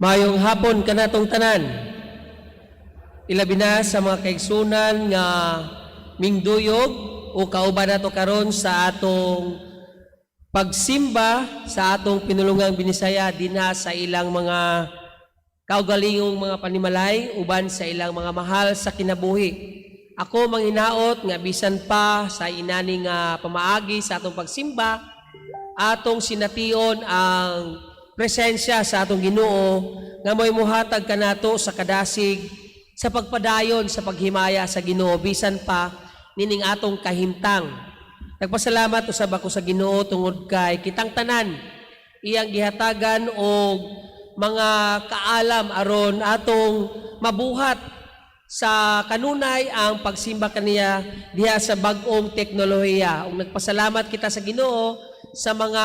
Mayong hapon kanatong tanan. Ilabi na sa mga kaigsunan nga mingduyog o kauban nato karon sa atong pagsimba sa atong pinulungang Binisaya dinha sa ilang mga kaugalingong mga panimalay uban sa ilang mga mahal sa kinabuhi. Ako manghinaot nga bisan pa sa inani nga pamaagi sa atong pagsimba, atong sination ang presensya sa atong Ginoo nga mo'y muhatag kanato sa kadasig sa pagpadayon sa paghimaya sa Ginoo bisan pa nining atong kahimtang. Nagpasalamat usab ako sa Ginoo tungod kay kitang tanan iyang gihatagan og mga kaalam aron atong mabuhat sa kanunay ang pagsimba kaniya diha sa bag-ong teknolohiya. Ug nagpasalamat kita sa Ginoo sa mga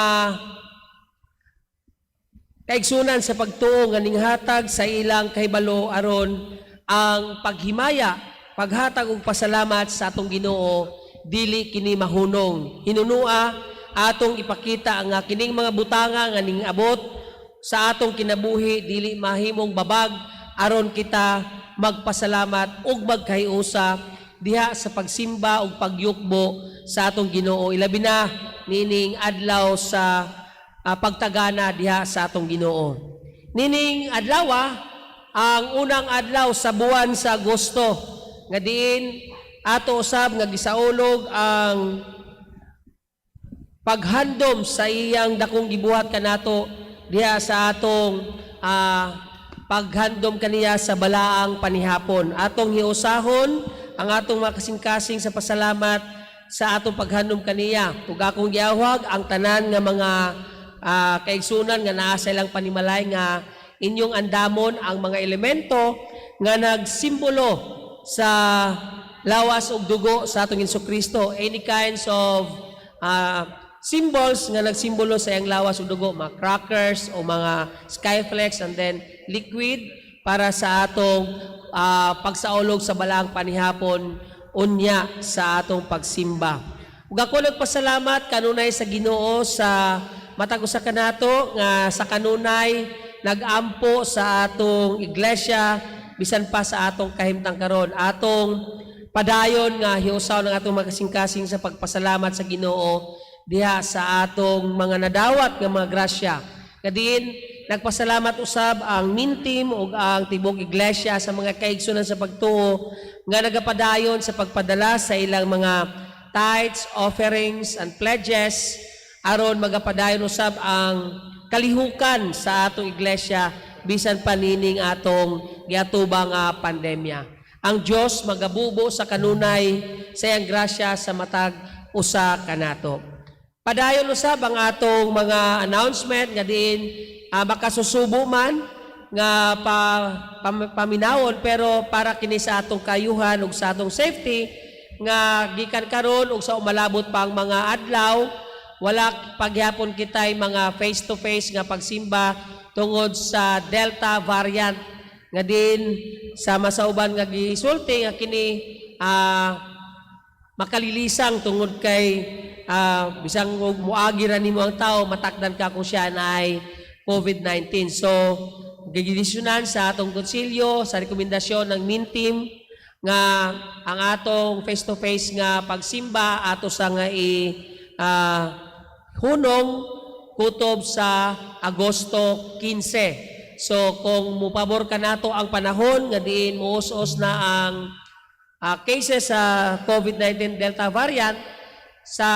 kaigsunan sa pagtuo nga ninghatag sa ilang kahibalo aron ang paghimaya, paghatag og pasalamat sa atong Ginoo dili kini mahunong. Hinunua atong ipakita nga kining mga butanga nga ningabot sa atong kinabuhi dili mahimong babag aron kita magpasalamat ug magkahiusa diha sa pagsimba ug pagyukbo sa atong Ginoo, ilabi na nining adlaw sa pagtagana diha sa atong Ginoo. Nining adlaw, ang unang adlaw sa buwan sa Agosto nga diin ato usab nga gisaulog ang paghandom sa iyang dakong gibuhat kanato diha sa atong paghandom kaniya sa balaang panihapon. Atong hiusahon ang atong mga kasing-kasing sa pasalamat sa atong paghandom kaniya. Ug akong giawhag ang tanan nga mga kaigsunan nga naa sa ilang panimalay nga inyong andamon ang mga elemento nga nagsimbolo sa lawas ug dugo sa atong Hesus Kristo. Any kinds of symbols nga nagsimbolo sa iyang lawas ug dugo, mga crackers o mga skyflex and then liquid para sa atong pagsaulog sa balaang panihapon unya sa atong pagsimba. Ug ako nagpasalamat kanunay sa Ginoo sa matag usa kanato nga sa kanunay nagampo sa atong iglesia bisan pa sa atong kahimtang karon. Atong padayon nga hiusaw ng atong makasing-kasing sa pagpasalamat sa Ginoo diha sa atong mga nadawat nga mga grasya. Kadiin nagpasalamat usab ang Mintim ug ang tibok iglesia sa mga kaigsunan sa pagtuo nga nagapadayon sa pagpadala sa ilang mga tithes, offerings and pledges aron magapadayon usab ang kalihukan sa atong iglesia bisan pa nining atong giatubang nga pandemya. Ang Dios magabubo sa kanunay sa iyang grasya sa matag usa kanato. Padayon usab ang atong mga announcement nga diin makasusubo man nga paminawon, pero para kini sa atong kayuhan ug sa atong safety nga gikan karon ug sa umalabot pa ang mga adlaw, wala pagyapon kitay mga face to face nga pagsimba tungod sa Delta variant nga din sama sa uban nga gisulti nga kini makalilisang tungod kay bisang og muagi ra nimo ang tao, matakdan ka kung siya na ay COVID-19. So, gidesisyonan sa atong konsilyo sa rekomendasyon ng Mintim nga ang atong face-to-face nga pagsimba ato sa nga i hunong kutob sa Agosto 15. So kung mupabor ka nato ang panahon nga diin muus-us na ang cases sa COVID-19 Delta variant, sa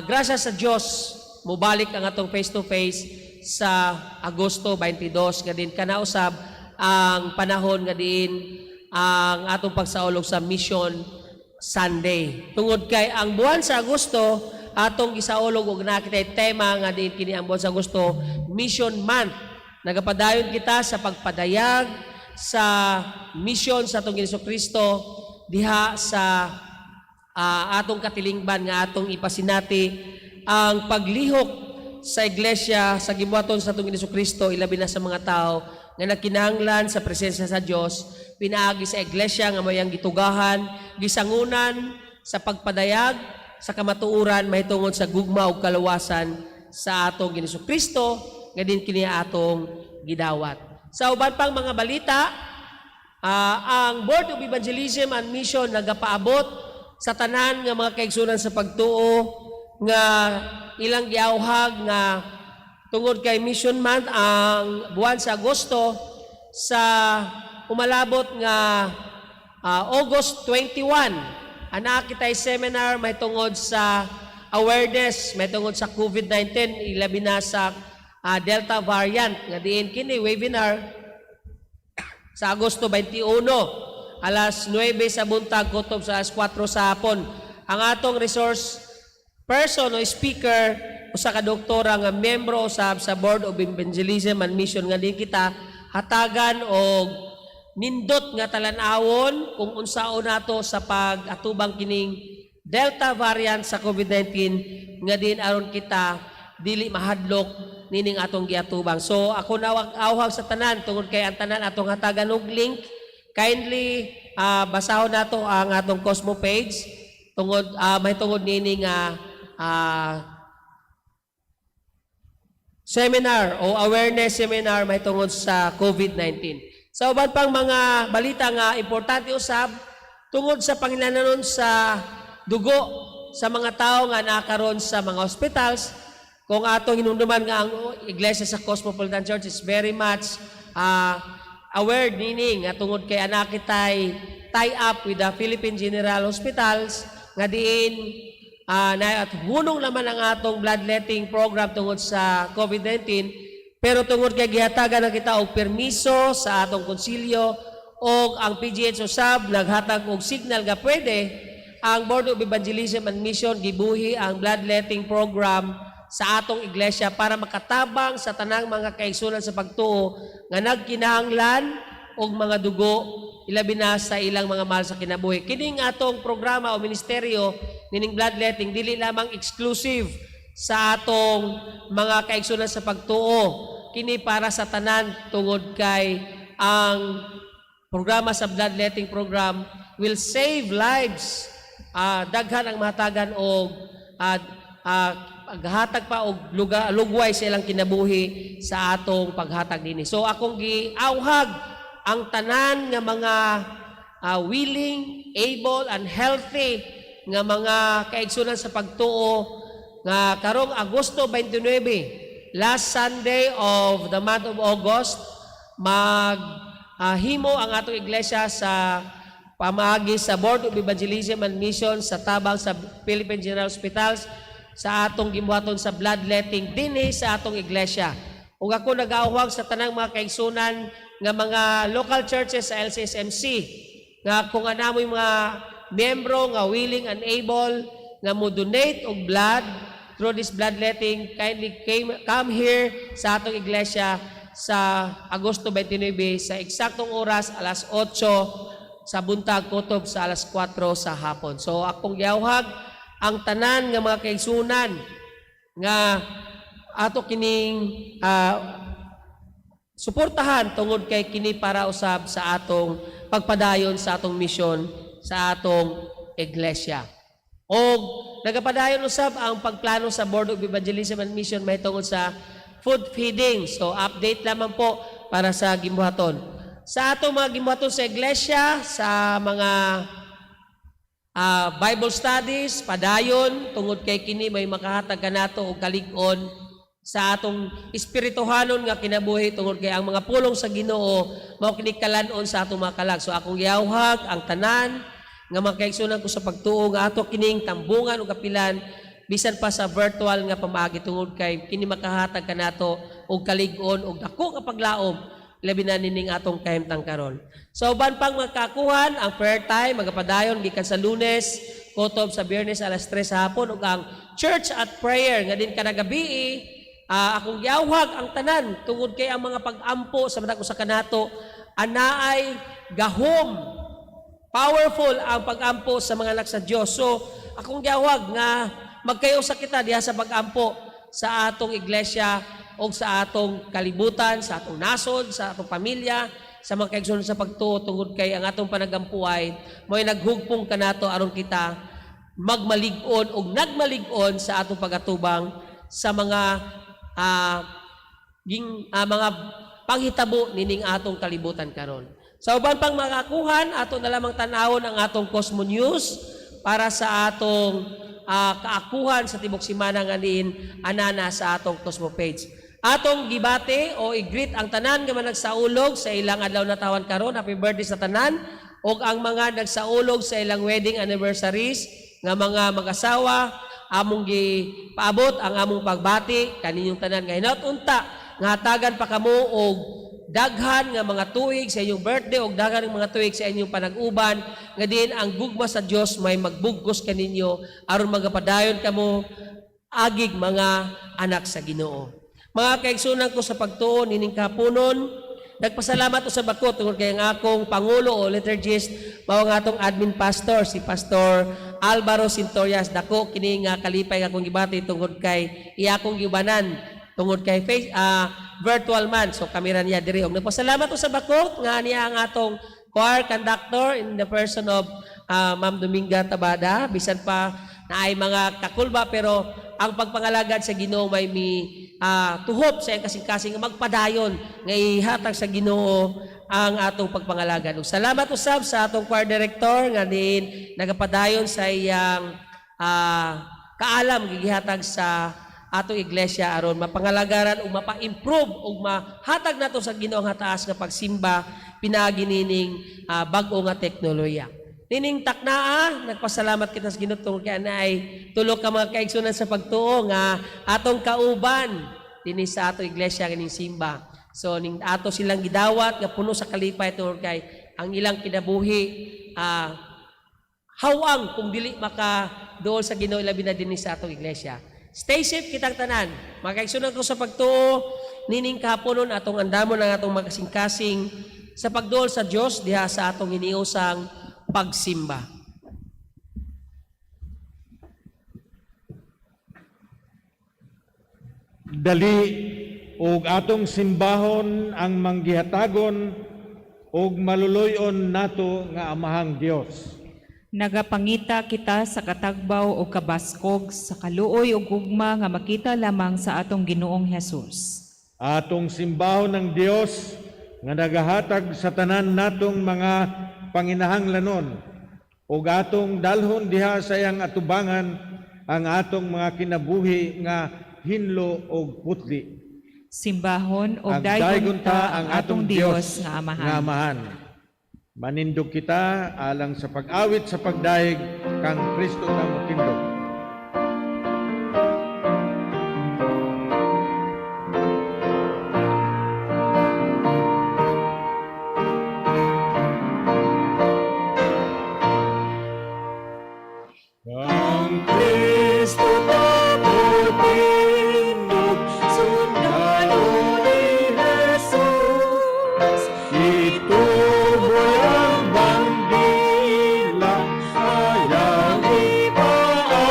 grasya sa Dios mubalik ang atong face-to-face sa Agosto 22 nga din kanausab ang panahon nga diin ang atong pagsaulog sa Mission Sunday. Tungod kay ang buwan sa Agosto atong gisaulog og naa kitay tema nga diin kini ang buwan sa Agosto Mission Month. Nagapadayon kita sa pagpadayag sa mission sa atong Hesus Kristo diha sa atong katilingban nga atong ipasinati ang paglihok sa iglesia sa gibuhaton sa atong Hesus Kristo, ilabi na sa mga tao nga nagkinahanglan sa presensya sa Dios pinaagi sa iglesia nga mayang gitugahan, gisangunan sa pagpadayag sa kamatuoran mahitungod sa gugma ug kaluwasan sa atong Hesus Kristo nga din kini atong gidawat. Sa uban pang mga balita, ang Board of Evangelism and Mission nagapaabot sa tanan nga mga kaigsunan sa pagtuo nga ilang giawhag nga tungod kay Mission Month ang buwan sa Agosto, sa umalabot nga August 21, ana kitay seminar may tungod sa awareness may tungod sa COVID-19, ilabi na sa Delta variant, nga diin kini webinar sa Agosto 21, alas 9 sa buntag kutob sa alas 4 sa hapon. Ang atong resource person o speaker, usa ka doktora nga miyembro usab sa Board of Evangelism and Mission, nga din kita hatagan og nindot nga talan-awon kung unsaon nato sa pag-atubang kining Delta variant sa COVID-19, nga din aron kita dili mahadlok nining atong giatubang. So ako nawag awhag sa tanan, tungod kay ang tanan atong hatagan og link. Kindly basahon nato ang atong Cosmo page tungod may tungod nini nga seminar o awareness seminar may tungod sa COVID-19. Sa uban pang mga balita nga importante usab, tungod sa panginahanglanon sa dugo sa mga tao nga nakaron sa mga hospitals, kung atong hinumduman nga ang Iglesia sa Cosmopolitan Church is very much aware nining nga tungod kay ana kitay tie up with the Philippine General Hospitals, nga diin na at hunong naman ang atong bloodletting program tungod sa COVID-19, pero tungod kay gihatagan na kita og permiso sa atong konsilyo og ang PGH usab naghatag og signal nga pwede, ang Board of Evangelism and Mission gibuhi ang bloodletting program sa atong iglesia para makatabang sa tanang mga kaigsunan sa pagtuo nga nagkinahanglan og mga dugo, ilabi na sa ilang mga mahal sa kinabuhi. Kining atong programa o ministeryo nining bloodletting, dili lamang exclusive sa atong mga kaigsunan sa pagtuo. Kini para sa tanan, tungod kay ang programa sa bloodletting program will save lives. Daghan ang mahatagan og paghatag pa og lugway sa ilang kinabuhi sa atong paghatag dinhi. So akong giawhag ang tanan nga mga willing, able and healthy nga mga kaigsunan sa pagtuo nga karong Agosto 29, last Sunday of the month of August, mag himo ang atong iglesia sa pamaagi sa Board of Evangelism and Mission sa tabang sa Philippine General Hospitals sa atong gibuhaton sa bloodletting dinhi sa atong iglesia. Ug ako nag-aawhag sa tanang mga kaigsunan nga mga local churches sa LCSMC nga kung ana mo'y mga miyembro nga willing and able nga mo donate og blood through this bloodletting, kindly come here sa atong iglesia sa Agosto 29 sa eksaktong oras, alas 8 sa buntag kutob sa alas 4 sa hapon. So akong giawhag ang tanan nga mga kaigsunan nga ato kining suportahan, tungod kay kini para usab sa atong pagpadayon sa atong misyon sa atong iglesia. Og nagapadayon usab ang pagplano sa Board of Evangelism and Mission mahitungod sa food feeding. So update lamang po para sa gimbuhaton. Sa atong mga gimbuhaton sa iglesia, sa mga Bible studies, padayon, tungod kay kini may makahatag kanato og kalig-on sa atong espirituhanon nga kinabuhi, tungod kay ang mga pulong sa Ginoo mao kini kalan-on sa atong mga kalag. So akong giawhag ang tanan nga mga kaigsunan ko sa pagtuo nga ato kining tambungan ug kapilan bisan pa sa virtual nga pamaagi, tungod kay kini makahatag kanato og kalig-on og dako nga paglaom, labi na nining atong kahimtang karon. So uban pang magkakuhan, ang prayer time magapadayon gikan sa Lunes kutob sa Biyernes, alas 3 sa hapon, ug ang church at prayer nga din kada gabi. Akong giawhag ang tanan, tungod kay ang mga pag-ampo sa matag usa kanato anaay gahom. Powerful ang pag-ampo sa mga anak sa Dios. So akong giawhag nga magkayo sa kita diha sa pag-ampo sa atong iglesia o sa atong kalibutan, sa atong nasod, sa atong pamilya, sa mga kaigsunan sa pagtuo, tungod kay ang atong panagampo ay mo'y naghugpong kanato aron kita magmalig-on og nagmalig-on sa atong pagatubang sa mga ging mga panghitabo nining atong kalibutan karon. Sa uban pang makakuhan, ato na lamang tan-awon ang atong Cosmo News para sa atong kaakuhan sa tibok simana nga diin anana sa atong Cosmo page. Atong gibati o i-greet ang tanan nga mga nagsaulog sa ilang adlaw natawhan karon, happy birthday sa tanan, ug ang mga nagsaulog sa ilang wedding anniversaries nga mga mag-asawa, among gipaabot ang among pagbati kaninyong tanan nga hinaut unta nga hatagan pa kamo og daghan nga mga tuig sa inyong birthday og daghan nga mga tuig sa inyong panag-uban, nga diin ang gugma sa Dios may magbugkos kaninyo aron magapadayon kamo agig mga anak sa Ginoo. Mga kaigsunan ko sa pagtuo nining kahaponon, nagpasalamat usab ako tungod kay ang akong pangulo o liturgist mao ang atong admin pastor, si Pastor Alvaro Sintorias. Dako kini nga kalipay nga akong gibati tungod kay iya akong giubanan tungod kay face virtual man, so kamera niya diri. Og nagpasalamat usab ako nga niya ang atong choir conductor in the person of Ma'am Dominga Tabada. Bisan pa na ay mga kakulba, pero ang pagpangalagad sa Ginoo may mi tuhop sa iyang kasing-kasing nga magpadayon nga ihatag sa Ginoo ang atong pagpangalagad. Ug salamat usab sa atong choir director nga din nagapadayon sa iyang kaalam gigihatag sa atong iglesia aron mapangalagaran ug mapa-improve ug mahatag nato sa Ginoo ang hataas nga pagsimba pinaagi nining bag-o nga teknolohiya. Nining taknaa, nagpasalamat kita sa Ginoo tungod kay naay tulo ka mga kaigsunan sa pagtuo nga atong kauban dinhi sa atong iglesia kining simba. So ning ato silang gidawat nga puno sa kalipay tungod kay ang ilang kinabuhi hawang kung dili maka dool sa Ginoo, ilabi na dinhi sa atong iglesia. Stay safe kitang tanan. Mga kaigsunan ko sa pagtuo, nining kahaponon atong andamon ang atong makasing-kasing sa pagduol sa Dios diha sa atong hiniusang pagsimba. Dali ug atong simbahon ang manggihatagon ug maluluy-on nato nga Amahang Dios. Nagapangita kita sa katagbaw o kabaskog sa kaluoy ug gugma nga makita lamang sa atong Ginoong Hesus. Atong simbahon ang Dios nga nagahatag sa tanan natong mga panginahanglanon ug atong dalhon diha sa iyang atubangan ang atong mga kinabuhi nga hinlo ug putli. Simbahon ug Ang daygon ta ang atong Dios nga Amahan. Nga Amahan. Manindog kita alang sa pag-awit sa pagdayeg kang Kristo ta motindog. Kang Kristo ta motindog, sundalo ni Jesus. Ituboy ang bandila, ayaw ipaatras.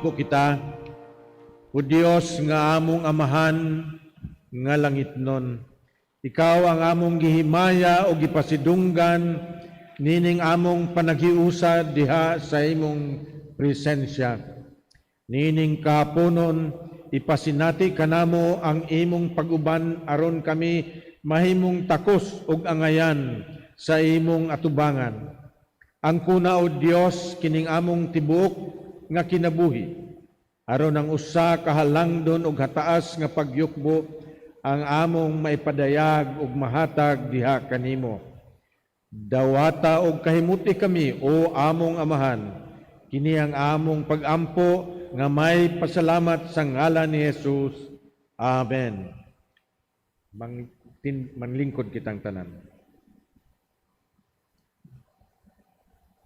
Ampo kita. O Dios nga among Amahan nga langitnon, ikaw ang among gihimaya o gipasidunggan nining among panaghiusa diha sa imong presensya. Nining kahaponon, ipasinati kanamo ang imong pag-uban aron kami mahimong takos ug angayan sa imong atubangan. Angkona, O Dios, kining among tibuok nga kinabuhi aron ang usa ka halangdon ug hataas nga pagyukbo ang among maipadayag ug mahatag diha kanimo. Dawata og kahimuti kami, o among Amahan. Kini ang among pagampo nga may pasalamat sa ngalan ni Jesus. Amen. Manlingkod kitang tanan.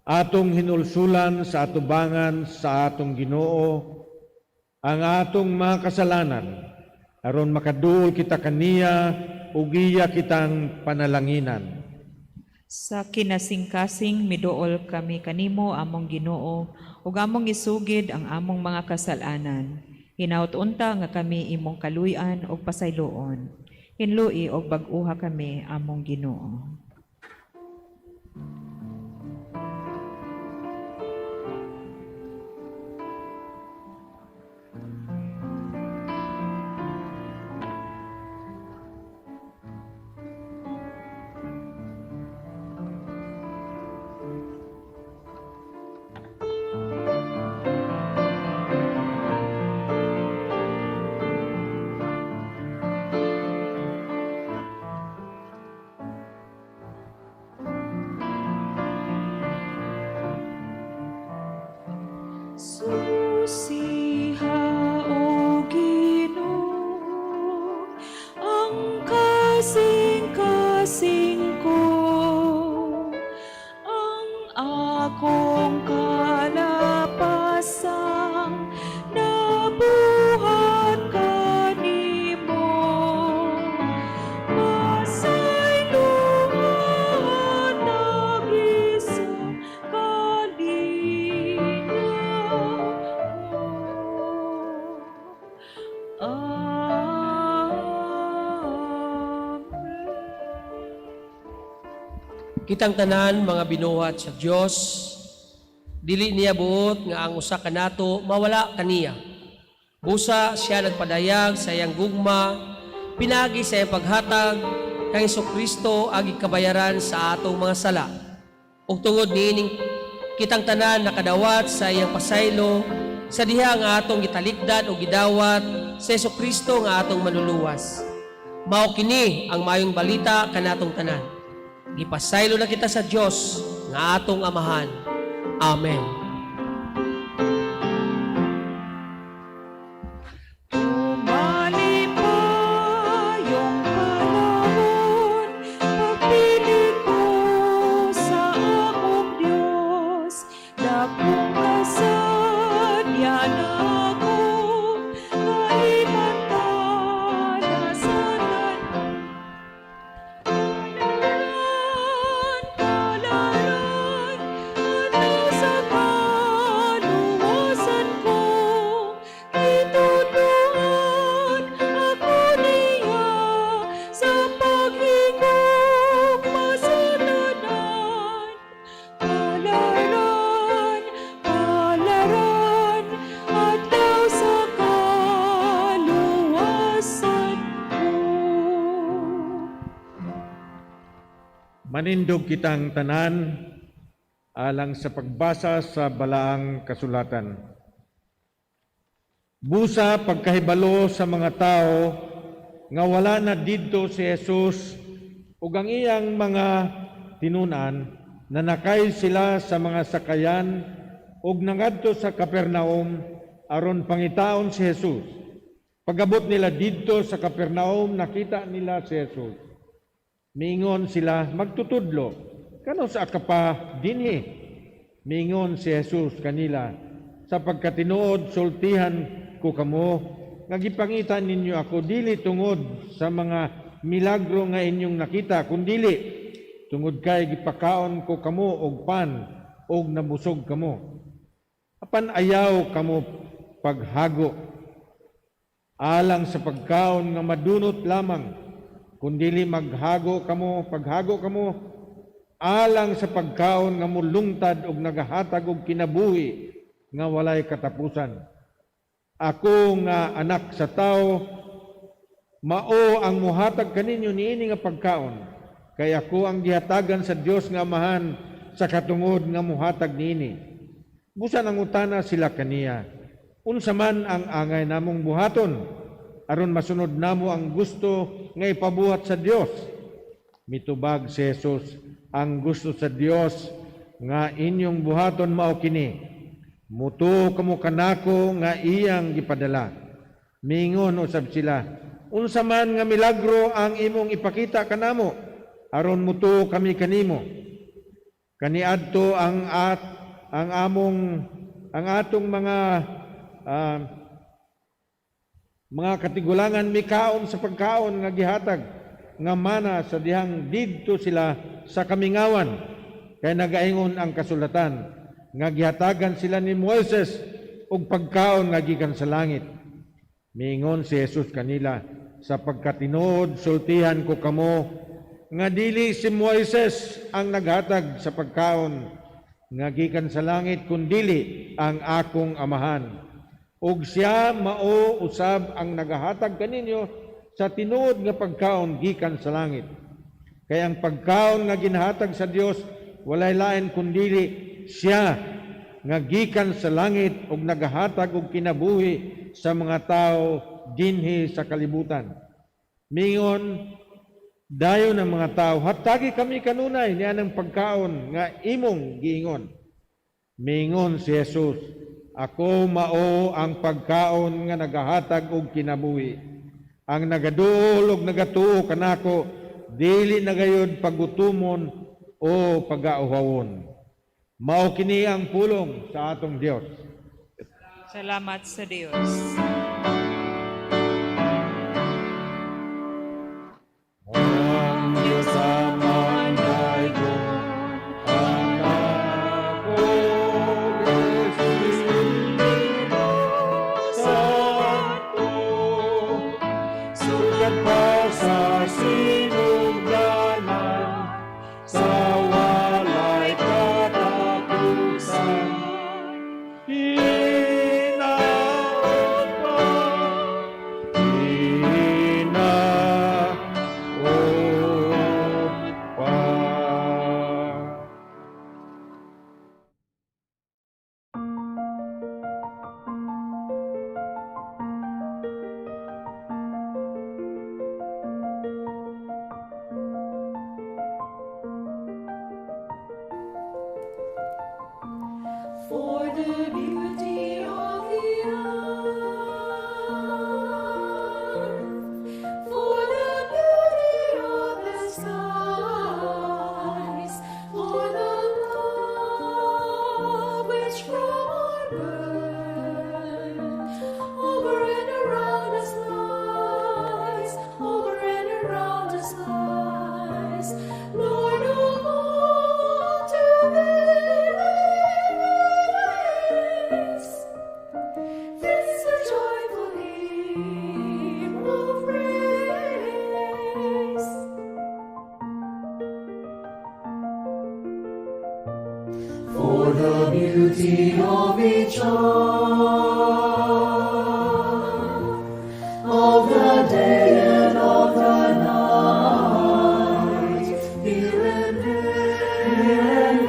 Atong hinulsulan sa atubangan sa atong Ginoo ang atong mga kasalanan aron makaduol kita kaniya ug iya kitang panalanginan. Sa kinasingkasing miduol kami kanimo, among Ginoo, ug among isugid ang among mga kasalanan. Hinaut unta nga kami imong kaluy-an ug pasayloon. Hinlui og bag-uha kami, among Ginoo. Susiha, O Ginoo, ang kasing-kasing ko, ang akong kalapasang nabuhat kanimo. Pasayloa hatagi sa kalinaw ko. Amen. Kitang tanan mga binuhat sa Dios, dili niya buot nga ang usa kanato mawala kaniya. Busa siya nagpadayag sa iyang gugma pinaagi sa iyang paghatag kang Kristo agi kabayaran sa atong mga sala. Ug tungod niining kitang tanan nakadawat sa iyang pasaylo sa diha nga atong gitalikdan o gidawat sa Kristo nga atong manluluwas. Mao kini ang maayong balita kanatong tanan. Gipasaylo na kita sa Dios nga atong Amahan. Amen. Malipayong panahon, pagpili ko sa akong Diyos, dakong kasadya nako, kaibantala sa tanan. Palaran, palaran, adlaw sa kaluwasan ko, gitudloan ako niya sa paghigugma sa tanan. Palaran, palaran, adlaw sa kaluwasan ko. Manindog kitang tanan alang sa pagbasa sa balaang kasulatan. Busa pagkahibalo sa mga tao nga wala na didto si Jesus ug ang iyang mga tinunan, nanakay sila sa mga sakayan ug nangadto sa Capernaum aron pangitaon si Jesus. Pagabot nila didto sa Capernaum, nakita nila si Jesus. Miingon sila, "Magtutudlo, kanus-a ka pa dinhi?" Miingon si Jesus kanila, "Sa pagkatinuod, sultihan ko kamo, nga gipangita ninyo ako dili tungod sa mga milagro nga inyong nakita, kundili tungod kay gipakaon ko kamo og pan og nabusog kamo. Apan ayaw kamo paghago alang sa pagkaon nga madunot lamang, kundili maghago kamo, paghago kamo alang sa pagkaon nga mulungtad og nagahatag og kinabuhi nga walay katapusan. Ako nga Anak sa Tao mao ang muhatag kaninyo niini nga pagkaon, kay ako ang gihatagan sa Dios nga Amahan sa katungod nga muhatag niini." Busa nangutana sila kaniya, "Unsa man ang angay namong buhaton aron masunod namo ang gusto nga ipabuhat sa Dios?" Mitubag si Jesus, "Ang gusto sa Dios nga inyong buhaton mao kini: mutuo kamo kanako nga iyang gipadala." Mingon usab sila, "Unsa man nga milagro ang imong ipakita kanamo aron mutuo kami kanimo? Kaniadto ang at ang among ang atong mga katigulangan mikaon sa pagkaon nga gihatag nga mana sa dihang didto sila sa kamingawan, kay nagaingon ang kasulatan nga gihatagan sila ni Moises og pagkaon nga gikan sa langit." Miingon si Jesus kanila, "Sa pagkatinuod sultihan ko kamo nga dili si Moises ang naghatag sa pagkaon nga gikan sa langit, kundili ang akong Amahan. Ug siya mao usab ang nagahatag kaninyo sa tinuod nga pagkaon gikan sa langit. Kay ang pagkaon nga ginhatag sa Dios walay lain kundili siya nga gikan sa langit ug nagahatag og kinabuhi sa mga tao dinhi sa kalibutan." Mingon dayon ang mga tao, "Hatagi kami kanunay nianang pagkaon nga imong giingon." Mingon si Jesus, "Ako mao ang pagkaon nga nagahatag og kinabuhi. Ang nagaduol og nagatuo kanako dili na gayud paggutumon o pagauhawon." Mao kini ang pulong sa atong Dios. Salamat sa Dios. Ang Diyos Ama dayon, Anak ug Espiritu Santo, sugad pa sa sinugdanan, sa walay katapusan. Hinaot pa, hinaot pa. For the beauty of the earth, for the beauty of the skies, for the love which from our birth over and around us lies, over and around us lies. Lord of all, to thee we raise this a joyful hymn of praise. For the beauty of each hour, of the day and of the night, here and there, and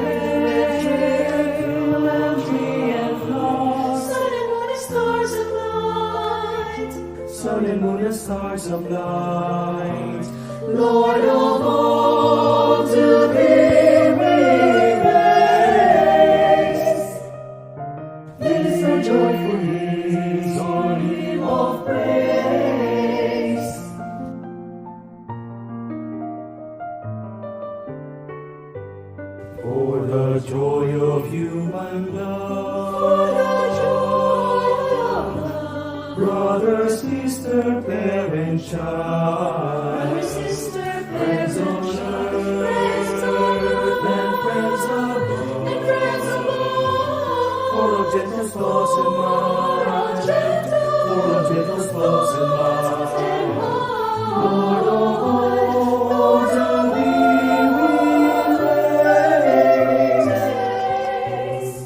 tree and flower, sun and moon and stars of light, Sun and moon and stars of light. Lord of all, to thee we raise this a joyful hymn of praise. For the joy of human love, For the joy of love, brother, sister, parent, child, brother, sister, friends parent, on child, earth, friends on earth, and friends above, and friends above. For of gentle thoughts and For mind, For ungentle foes and mine. Lord of all, to thee we raise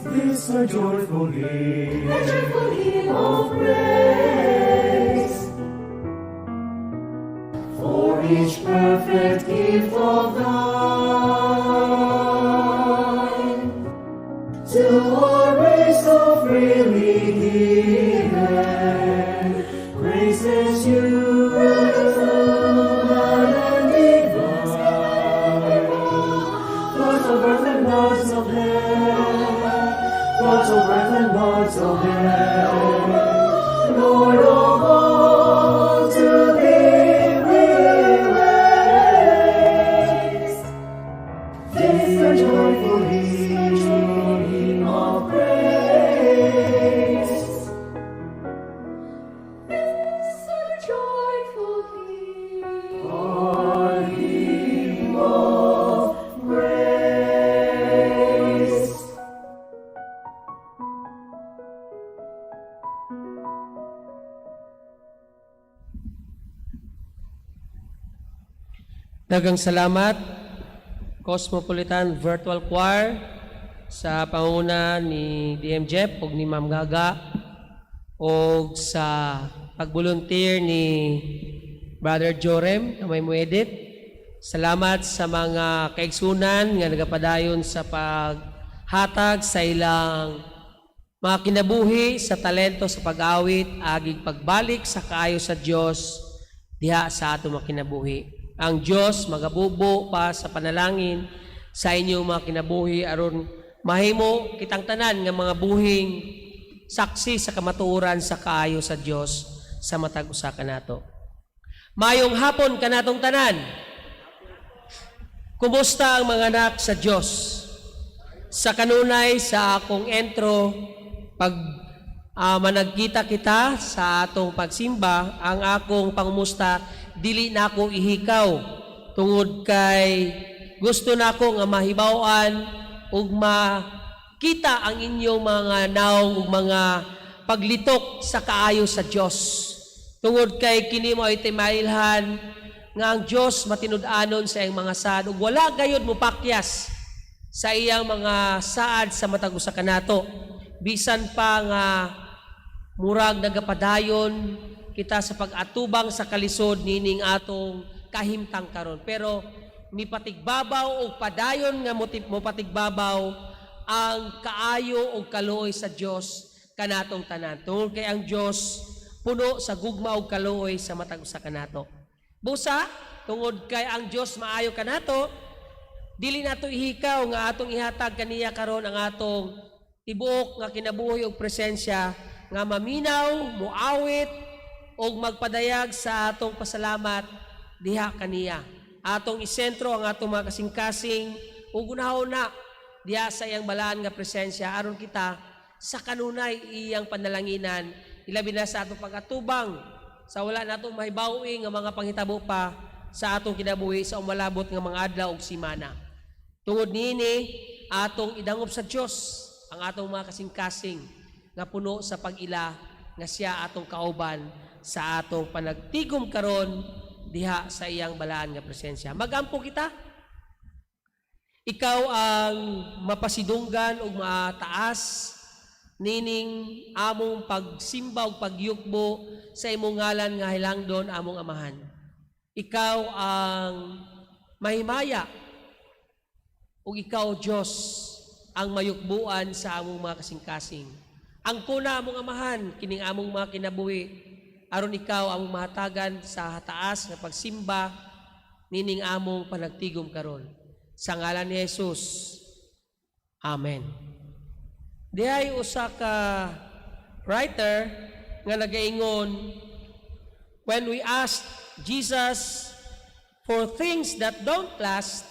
this our joyful hymn of praise. For each perfect gift of thine, to our race so freely given, graces human and divine, floods of earth and floods of heaven, floods of earth and floods of heaven, Lord of all, to thee we raise this our joyful hymn of praise. This our joyful hymn. Our hymn of praise. Daghang salamat, Cosmopolitan Virtual Choir, sa panguna ni DM Jeff ug ni Ma'am Gaga og sa pag-volunteer ni Brother Jorem na may muedit. Salamat sa mga kaigsunan nga nagapadayon sa paghatag sa ilang mga kinabuhi sa talento sa pag-awit, agig pagbalik sa kaayo sa Dios diha sa atong mga kinabuhi. Ang Dios magabubo pa sa panalangin sa inyong mga kinabuhi aron mahimo kitang tanan nga mga buhing saksi sa kamatuoran sa kaayo sa Dios sa matag usa kanato. Mayong hapon kanatong tanan. Kumusta ang mga anak sa Dios? Sa kanunay sa akong intro, pag managkita kita sa atong pagsimba, ang akong pangumusta dili na ako ihikaw tungod kay gusto nako nga mahibaw-an ug makita ang inyong mga naong ug mga paglitok sa kaayo sa Dios. Tungod kay kini mo ay timailhan nga ang Dios matinud-anon sa iyang mga saad ug wala gayud mopakyas sa iyang mga saad sa matag usa kanato. Bisan pa nga murag nagapadayon kita sa pag-atubang sa kalisod nining atong kahimtang karon, pero mipatigbabaw og padayon nga mopatigbabaw ang kaayo og kaluoy sa Dios kanatong tanan, tungod kay ang Dios puno sa gugma ug kaluoy sa matag usa kanato. Busa, tungod kay ang Dios maayo kanato, dili nato ihikaw nga atong ihatag kaniya karon ang atong tibuok nga kinabuhi ug presensya nga maminaw, muawit ug magpadayag sa atong pasalamat diha kaniya. Atong isentro ang atong mga kasing-kasing ug unahon na diha sa iyang balaan nga presensya aron kita sa kanunay iyang panalanginan, ilabi na sa atong pag-atubang sa wala natong mahibaw-i nga mga panghitabo pa sa atong kinabuhi sa umalabot nga mga adlaw ug simana. Tungod niini, atong idangop sa Dios ang atong mga kasing-kasing nga puno sa pag-ila nga siya atong kauban sa atong panagtigom karon diha sa iyang balaan nga presensya. Magampo kita. Ikaw ang mapasidunggan ug mataas nining among pagsimba ug pagyukbo sa imong ngalan nga hilangdon, among Amahan. Ikaw ang mahimaya ug ikaw, Dios, ang mayukbuan sa among mga kasing-kasing. Angkona, among Amahan, kining among mga kinabuhi aron ikaw among mahatagan sa taas nga pagsimba nining among panagtigom karon. Sa ngalan ni Jesus. Amen. Dihay usa ka writer nga nagaingon, "When we ask Jesus for things that don't last,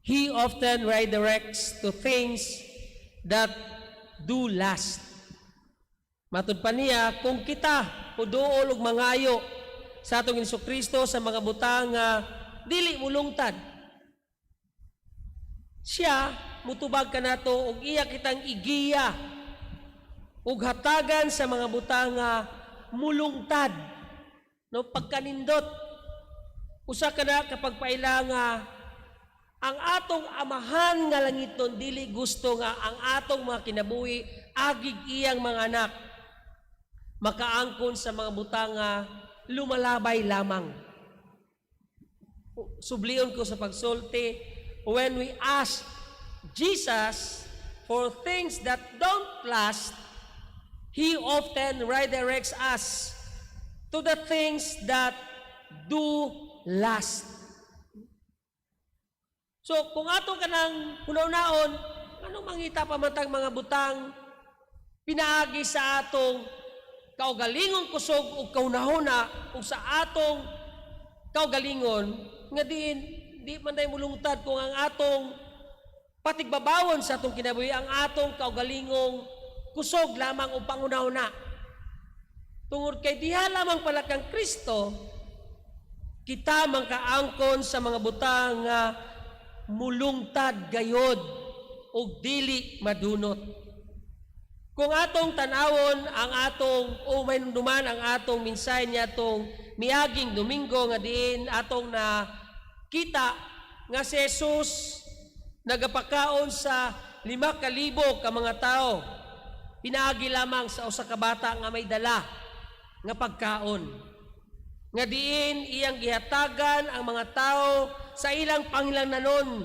He often redirects to things that do last." Matud pa niya, kung kita puduol og mangayo sa atong Hesus Kristo sa mga butang nga dili mulungtad, siya mutubag kanato og iya kitang igiya. Ug hatagan sa mga butang nga mulungtad, no, pagkanindot. Usa ka na kapag paila nga ang atong Amahan nga langiton dili gusto nga ang atong mga kinabuhi agig iyang mga anak makaangkon sa mga butang nga lumalabay lamang. Sublion ko sa pagsulti, when we ask Jesus for things that don't last, He often redirects us to the things that do last. So, kung ato ka ng hunahunaon, anong mangita pa man tang mga butang pinaagi sa atong kaugalingong kusog ug kahunahuna ug sa atong kaugalingon nga diin di man day mulungtad kung ang atong patigbabawon sa atong kinabuhi ang atong kaugalingong kusog lamang o panghunahuna? Tungod kay diha lamang pala kang Kristo kita mangkaangkon sa mga butang nga mulungtad gayod ug dili madunot. Kung atong tan-awon ang atong o may duman ang atong mensahe niatong miaging Domingo nga diin atong na kita nga si Jesus nagapakaon sa 5,000 ka mga tao pinaagi lamang sa usa ka bata nga may dala nga pagkaon, nga diin iyang gihatagan ang mga tao sa ilang pangilangnanon,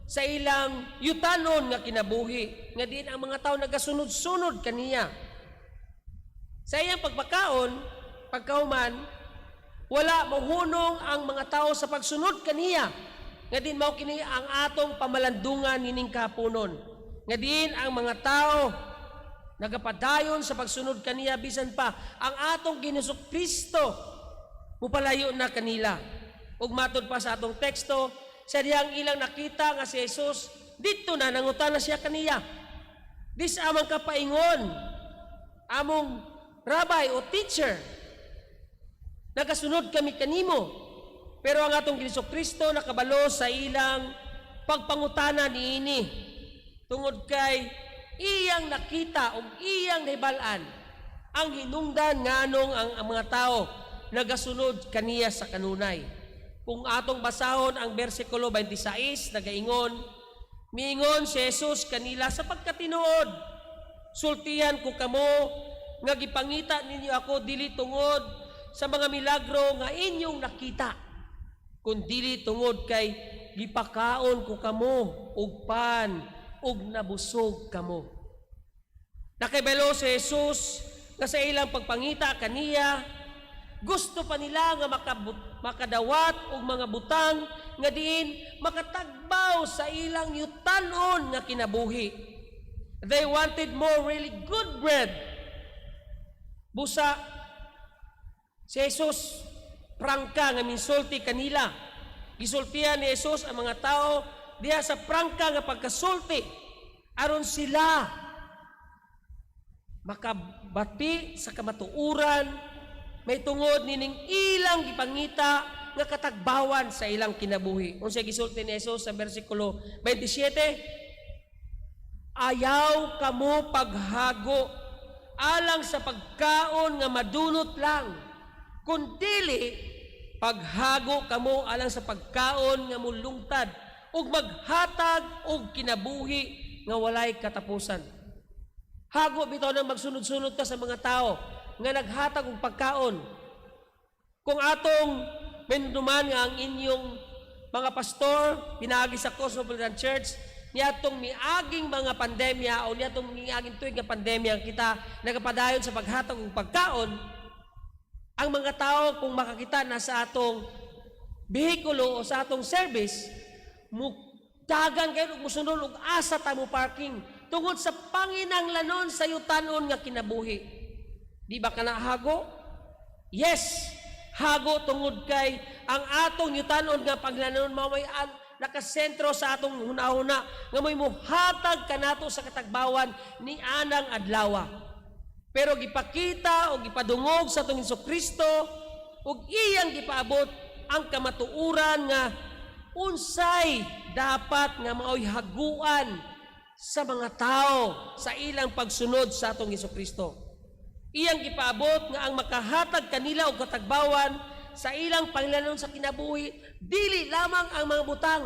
sa ilang yutanon nga kinabuhi, nga diin ang mga tao nagasunod-sunod kaniya. Sa iyang pagpakaon, pagkahuman, wala mohunong ang mga tao sa pagsunod kaniya, nga diin mao kini ang atong pamalandungan nining kahaponon, nga diin ang mga tao nagapadayon sa pagsunod kaniya bisan pa ang atong Ginoong Kristo mupalayo na kanila. Ug matod pa sa atong teksto, sa dihang ilang nakita nga si Jesus didto na, nangutana siya kaniya, "Dis-a man ka paingon, among rabbi o teacher? Nagasunod kami kanimo." Pero ang atong Ginoong Kristo nakabalo sa ilang pagpangutana niini tungod kay iyang nakita o iyang nahibal-an ang hinungdan nganong ang mga tao nagasunod kaniya sa kanunay. Kung atong basahon ang bersikulo 26, nagaingon, miingon si Jesus kanila, "Sa pagkatinuod, sultihan ko kamo nga gipangita ninyo ako dili tungod sa mga milagro nga inyong nakita, kundili tungod kay gipakaon ko kamo og pan ug nabusog kamo." Nakibalo si Jesus nga sa ilang pagpangita kaniya, gusto pa nila nga makadawat og mga butang nga diin makatagbaw sa ilang yutanon nga kinabuhi. They wanted more really good bread. Busa si Jesus prangka nga minsulti kanila. Gisultihan ni Jesus ang mga tao diha sa prangka nga pagkasulti aron sila makabati sa kamatuoran may tungod nining ilang gipangita nga katagbawan sa ilang kinabuhi. Unsay gisulti ni Jesus sa bersikulo 27? "Ayaw kamo paghago alang sa pagkaon nga madunot lang, kundili paghago kamo alang sa pagkaon nga mulungtad ug maghatag og kinabuhi nga walay katapusan." Hago bitaw nang magsunod-sunod ka sa mga tao nga naghatag og pagkaon. Kung atong minduman nga ang inyong mga pastor pinaagi sa Cosmopolitan Church niatong miaging mga pandemya o niatong miaging tuig nga pandemya, kita nagapadayon sa paghatag og pagkaon. Ang mga tao kung makakita na sa atong bihikulo o sa atong service, mutagan kayo ug musunod og asa ta mo parking tungod sa panginanglanon sa yutanon nga kinabuhi. Di ba kana hago? Yes, hago tungod kay ang atong yutanon nga panglanon mao may nakasentro sa atong hunahuna nga mo'y muhatag kanato sa katagbawan ni anang adlawa. Pero gipakita o gipadungog sa atong Hesus Kristo ug iyang gipaabot ang kamatuoran nga unsay dapat nga maoy haguan. sa mga tao sa ilang pagsunod sa atong Hesus Kristo. Iyang gipaabot nga ang makahatag kanila og katagbawan sa ilang pangilanon sa kinabuhi, dili lamang ang mga butang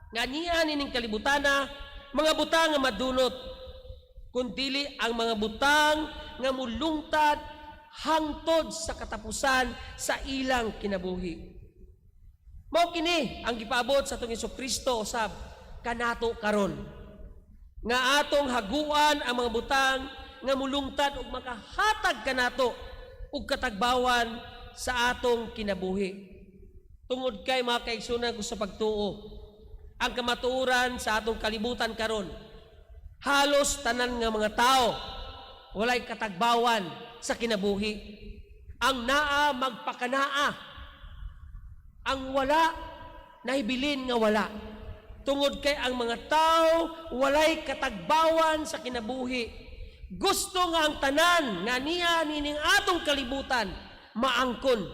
nga niya nining kalibutana, mga butang nga madunot, kundili ang mga butang nga mulungtad hangtod sa katapusan sa ilang kinabuhi. Mao kini ang gipaabot sa atong Hesus Kristo usab kanato karon, nga atong haguan ang mga butang nga mulungtad ug makahatag kanato og katagbawan sa atong kinabuhi. Tungod kay, mga kaigsunan ko sa pagtuo, ang kamatuoran sa atong kalibutan karon, halos tanan nga mga tao walay katagbawan sa kinabuhi. Ang naa, magpakanaa. Ang wala, nahibilin nga wala. Tungod kay ang mga tao walay katagbawan sa kinabuhi. Gusto nga ang tanan nga niya nining atong kalibutan maangkon.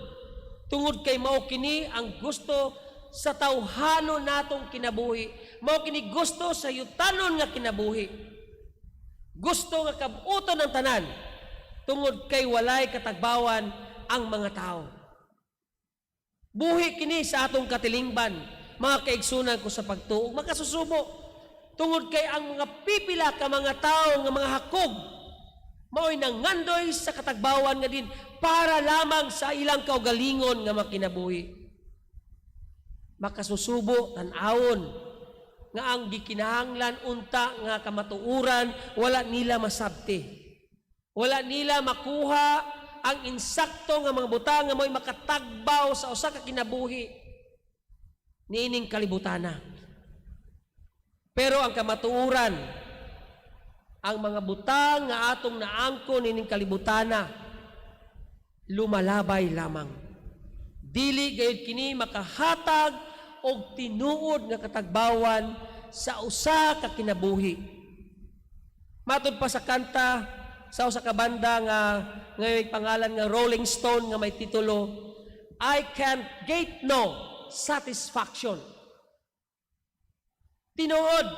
Tungod kay mao kini ang gusto sa tawhanon natong kinabuhi. Mao kini gusto sa yutanon nga kinabuhi. Gusto nga kabuton ang tanan tungod kay walay katagbawan ang mga tao. Buhi kini sa atong katilingban, mga kaigsunan ko sa pagtuo, makasusubo. Tungod kay ang mga pipila ka mga tao nga mga hakog, mao'y nangandoy sa katagbawan nga din para lamang sa ilang kaugalingon nga makinabuhi. Makasusubo tan-awon nga ang gikinahanglan unta nga kamatuoran, wala nila masabti. Wala nila makuha ang insakto nga mga butang nga mo'y makatagbaw sa usa ka kinabuhi niining kalibutana. Pero ang kamatuoran, ang mga butang nga atong naangkon niining kalibutana, lumalabay lamang. Dili gayud kini makahatag og tinuod nga katagbawan sa usa ka kinabuhi. Matud pa sa kanta sa usa ka banda nga may pangalan nga Rolling Stone nga may titulo "I Can't Get No Satisfaction". Tinuod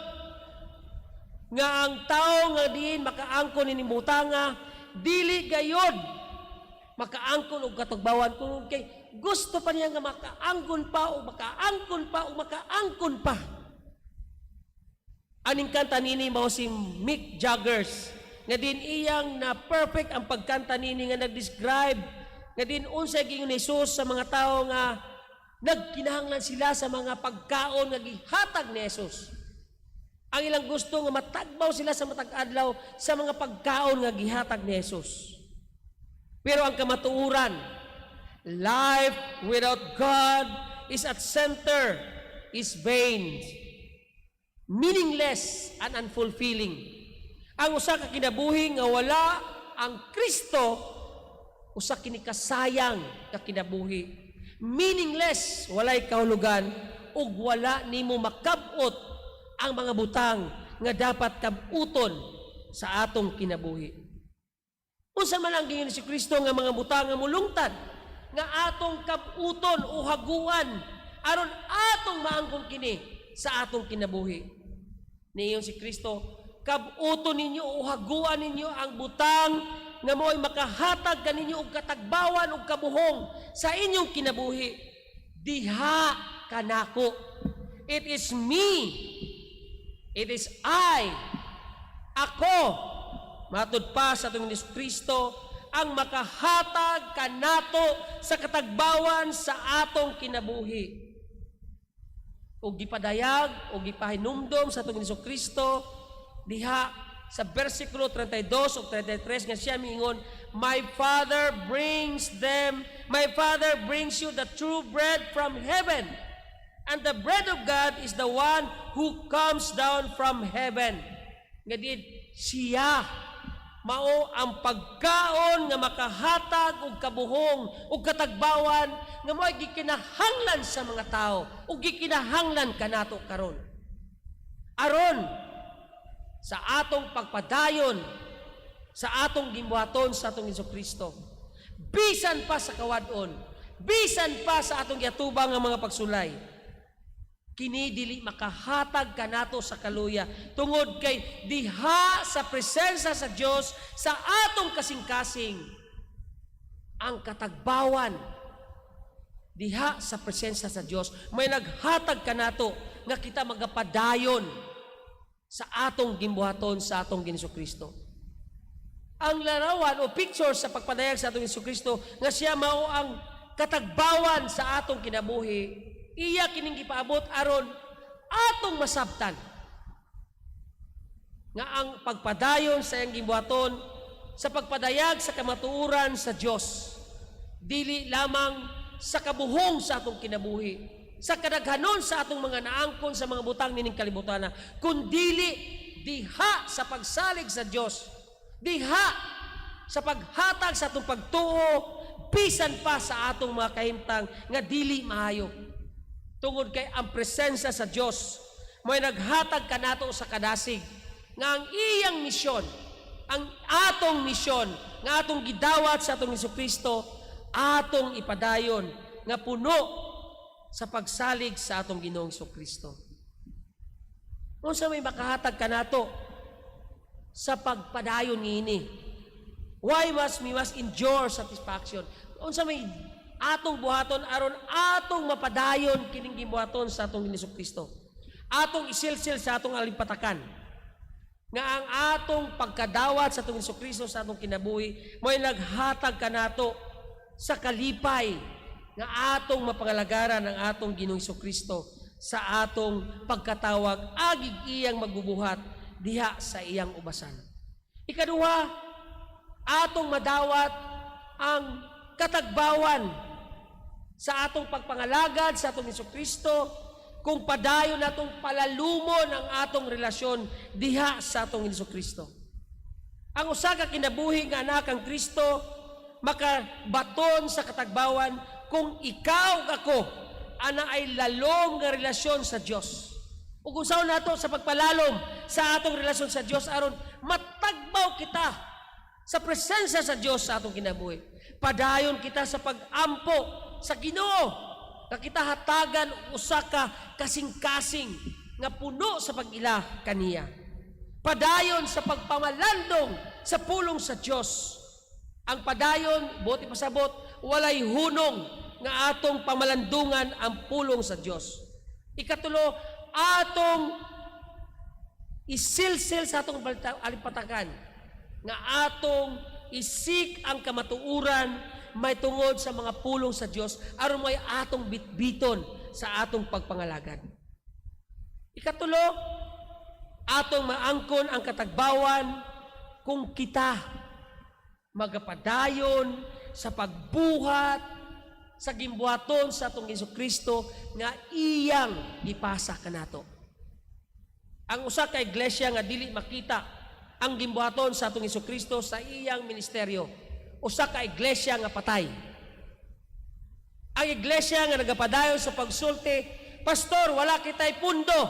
nga ang tao nga diin makaangkon ini butanga, dili gayod makaangkon og katugbawan, kung kay gusto pa niya nga makaangkon pa o makaangkon pa o makaangkon pa. Aning kanta nini mao si Mick Jaggers nga din iyang na perfect ang pagkanta nini nga nag-describe nga din unsay giingon ni Jesus sa mga tao nga nagkinahanglan sila sa mga pagkaon nga gihatag ni Jesus. Ang ilang gusto nga matagbaw sila sa matag adlaw sa mga pagkaon nga gihatag ni Jesus. Pero ang kamatuoran, life without God is at center is vain, meaningless and unfulfilling. Ang usa ka kinabuhi nga wala ang Kristo, usa kini kasayang ka kinabuhi. Meaningless, walay kahulugan ug wala nimo makab-ot ang mga butang nga dapat kab-uton sa atong kinabuhi. Unsa man ang giingon si Kristo nga mga butang nga mulungtad nga atong kab-uton o haguan aron atong maangkon kini sa atong kinabuhi? Niingon si Kristo, "Kab-uton ninyo o haguan ninyo ang butang nga mo'y makahatag kaninyo og katagbawan og kabuhong sa inyong kinabuhi diha kanako. It is me. It is I. Ako," matud pa sa atong Hesus Kristo, "ang makahatag kanato sa katagbawan sa atong kinabuhi." Ug gipadayag o gipahinumdom sa atong Hesus Kristo diha sa bersikulo 32 ug 33 nga siya miingon, "My Father brings you the true bread from heaven. And the bread of God is the one who comes down from heaven." Nga din siya mao ang pagkaon nga makahatag og kabuhong ug katagbawan nga mo'y gikinahanglan sa mga tao ug gikinahanglan kanato karon. Aron sa atong pagpadayon sa atong gimbuhaton sa atong Hesus Kristo. Bisan pa sa kawad-on, bisan pa sa atong giatubang nga mga pagsulay. Kini dili makahatag kanato sa kaluya tungod kay diha sa presensya sa Dios sa atong kasing-kasing ang katagbawan. Diha sa presensya sa Dios may naghatag kanato nga kita magapadayon sa atong gimbuhaton sa atong Ginoong Kristo. Ang larawan o picture sa pagpadayag sa atong Kristo nga siya mao ang katagbawan sa atong kinabuhi, iya kining gipaabot aron atong masabtan nga ang pagpadayon sa iyang gimbuhaton sa pagpadayag sa kamatuoran sa Dios dili lamang sa kabuhong sa atong kinabuhi, sa kadaghanon sa atong mga naangkon sa mga butang nining kalibutan, kundili diha sa pagsalig sa Dios, diha sa paghatag sa atong pagtuo bisan pa sa atong mga kahimtang nga dili maayo, tungod kay ang presensya sa Dios may naghatag kanato sa kadasig nga ang iyang misyon, ang atong misyon nga atong gidawat sa atong Kristo, atong ipadayon nga puno sa pagsalig sa atong Ginoong Kristo. Unsa may makahatag kanato sa pagpadayon niini? Why must we must endure satisfaction? Unsa may atong buhaton aron atong mapadayon kining gibuhaton sa atong Ginoong Kristo? Atong isilsil sa atong alimpatakan nga ang atong pagkadawat sa atong Kristo sa atong kinabuhi mo'y naghatag kanato sa kalipay nga atong mapangalagaran ang atong Ginoong Kristo sa atong pagkatawag agig iyang magbubuhat diha sa iyang ubasan. Ikaduha, atong madawat ang katagbawan sa atong pagpangalagad sa atong Kristo kung padayon natong palalumon ang atong relasyon diha sa atong Kristo. Ang usa ka kinabuhi nga anak ang Kristo makabaton sa katagbawan kung ikaw ug ako ana ay lalom nga relasyon sa Dios. Ug unsaon nato sa pagpalalom sa atong relasyon sa Dios aron matagbaw kita sa presensya sa Dios sa atong kinabuhi? Padayon kita sa pag-ampo sa Ginoo nga kita hatagan og usa ka kasing-kasing nga puno sa pag-ila kaniya. Padayon sa pagpamalandong sa pulong sa Dios. Ang padayon, buot ipasabot, walay hunong nga atong pamalandungan ang pulong sa Dios. Ikatulo, atong isilsil sa atong alimpatakan nga atong i-seek ang kamatuoran may tungod sa mga pulong sa Dios aron may atong bitbiton sa atong pagpangalagad. Ikatulo, atong maangkon ang katagbawan kung kita magapadayon sa pagbuhat sa gimbuhaton sa atong Hesus Kristo nga iyang gipasa kanato. Ang usa ka iglesia nga dili makita ang gimbuhaton sa atong Hesus Kristo sa iyang ministeryo, usa ka iglesia nga patay. Ang iglesia nga nagapadayon sa pagsulti, "Pastor, wala kitay pundo,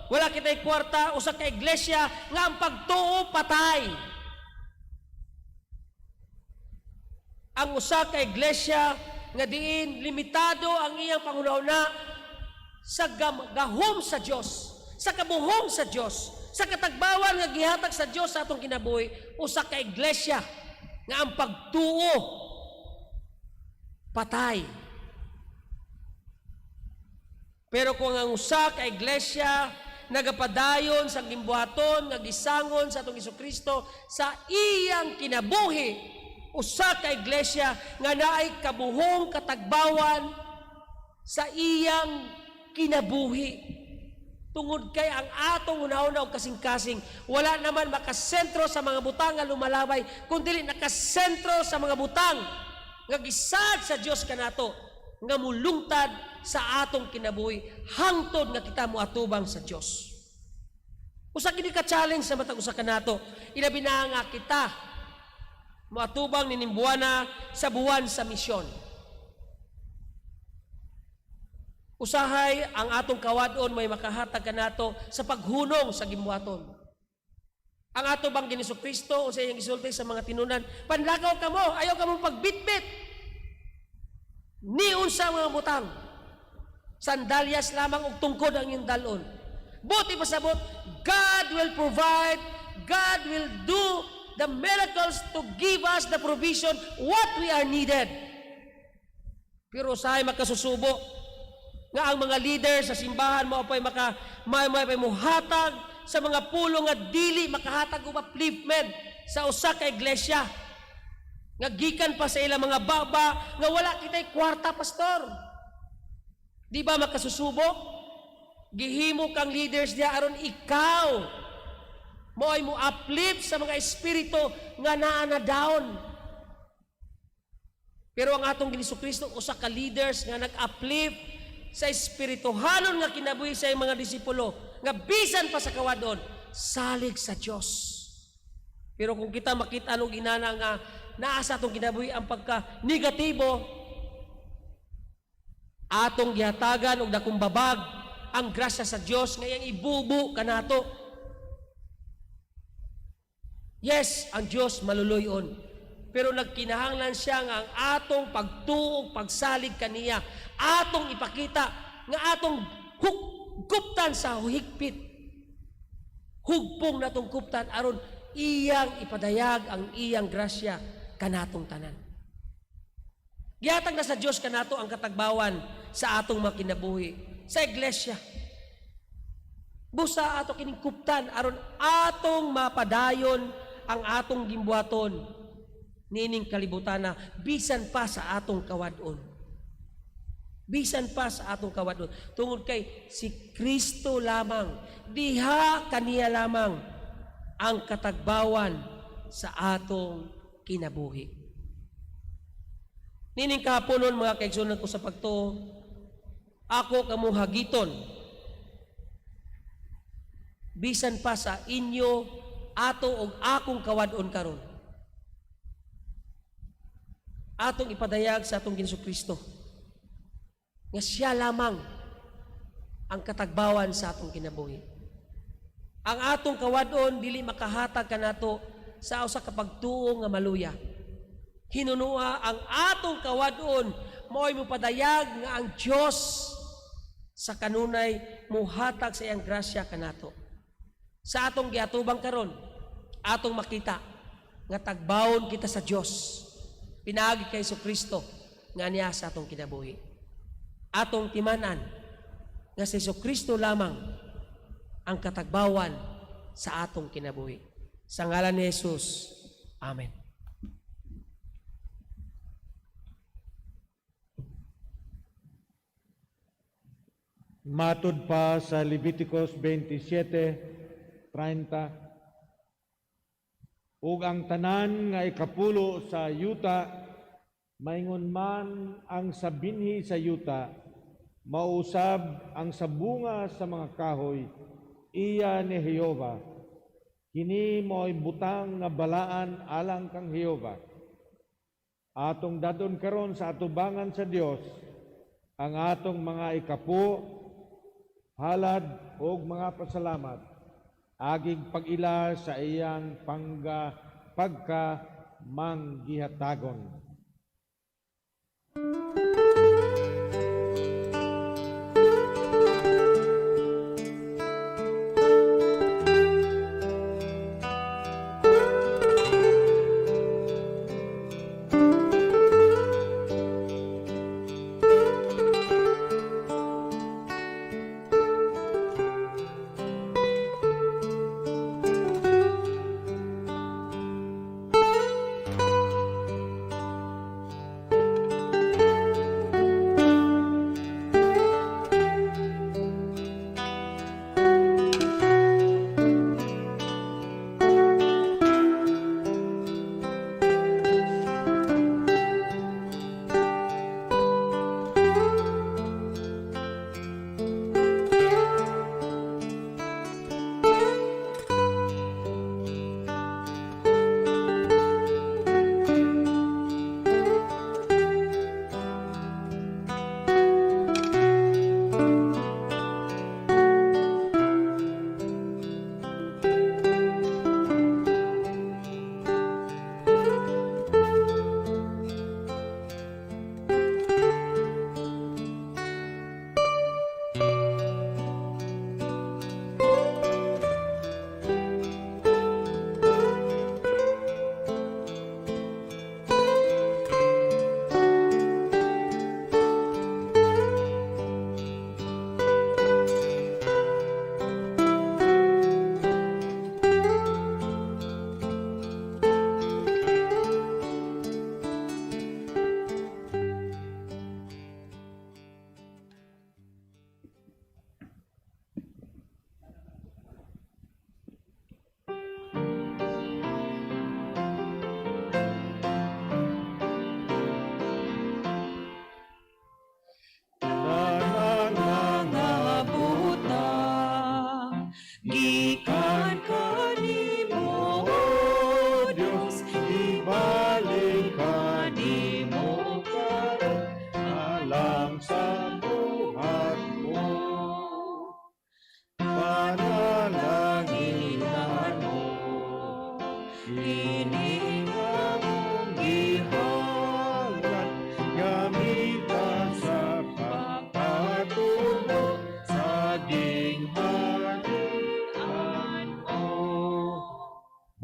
wala kitay kwarta," usa ka iglesia nga ang pagtuo patay. Ang usa ka iglesia nga diin limitado ang iyang panghuna sa gahom sa Dios, sa kabuhong sa Dios, sa katagbawan nga gihatag sa Dios sa atong kinabuhi, usa ka iglesia nga ang pagtuo patay. Pero kung ang usa ka iglesia nagapadayon sa gimbuhaton nga gisangon sa atong Kristo sa iyang kinabuhi, usa ka iglesia nga naay kabuhong katagbawan sa iyang kinabuhi. Tungod kay ang atong hunahuna og kasing-kasing wala naman makasentro sa mga butang nga lumalabay, kundi nakasentro sa mga butang nga gisaad sa Dios kanato nga mulungtad sa atong kinabuhi hangtod nga kita moatubang sa Dios. Usa kini ka challenge sa matag usa kanato, ilabi na nga kita moatubang nining buwana sa buwan sa misyon. Usahay ang atong kawadon may makahatag kanato sa paghunong sa gimbuhaton. Ang ato bang Ginoong Kristo unsa iyang gisulti sa mga tinunan? "Panlakaw kamo, ayaw kamo pagbitbit ni unsa mga butang." Sandalyas lamang og tungkod ang iyong dalon. Buot ipasabot, God will provide, God will do the miracles to give us the provision what we are needed. Pero usahay makasusubo nga ang mga leader sa simbahan mao pay maka may muhatag sa mga pulong nga dili makahatag og upliftment sa usa ka iglesia nga gikan pa sa ilang mga baba nga wala kitay kwarta, pastor. Di ba makasusubo? Gihimo kang leaders diha aron ikaw mo ay mo uplift sa mga espiritu nga naa na down. Pero ang atong Ginoong Kristo, usa ka leaders nga nag-uplift sa espirituhanon nga kinabuhi sa iyang mga disipulo nga bisan pa sa kawadon, salig sa Dios. Pero kung kita makita anong inana nga naa sa atong kinabuhi ang pagka negatibo, atong gihatagan og dakong babag ang grasya sa Dios nga iyang ibubo kanato. Yes, ang Dios maluluyon. Pero nagkinahanglan siya nga ang atong pagtuo, pagsalig kaniya, atong ipakita nga atong kuptan sa higpit. Hugpong natong kuptan aron iyang ipadayag ang iyang grasya kanatong tanan. Gihatag na sa Dios kanato ang katagbawan sa atong mga kinabuhi sa iglesia. Busa ato kining kuptan aron atong mapadayon ang atong gimbuhaton niining kalibutana bisan pa sa atong kawadon. Bisan pa sa atong kawadon. Tungod kay si Kristo lamang, diha kaniya lamang ang katagbawan sa atong kinabuhi. Nining kahaponon, mga kaigsunan ko sa pagtuo, ako kamo hagiton bisan pa sa inyo, ato og akong kawadon karon. Atong ipadayag sa atong Ginoong Kristo nga siya lamang ang katagbawan sa atong kinabuhi. Ang atong kawadon dili makahatag kanato sa usa ka pagtuo nga maluya. Hinunua ang atong kawadon mao'y mopadayag nga ang Dios sa kanunay muhatag sa iyang grasya kanato. Sa atong giatubang karon, atong makita nga tagbawon kita sa Dios pinaagi kay Kristo nga niya sa atong kinabuhi. Atong timanan nga si Kristo lamang ang katagbawan sa atong kinabuhi. Sa ngalan ni Jesus. Amen. Matud pa sa Leviticus 27:30, ug ang tanan nga ikapulo sa yuta, maingon man ang sa binhi sa yuta, mausab ang sa bunga sa mga kahoy, iya ni Jehova. Kini mo'y butang nga balaan alang kang Jehova. Atong dadon karon sa atubangan sa Dios ang atong mga ikapu, halad ug mga pasalamat, agig pag-ila sa iyang pangga pagka manggihatagon.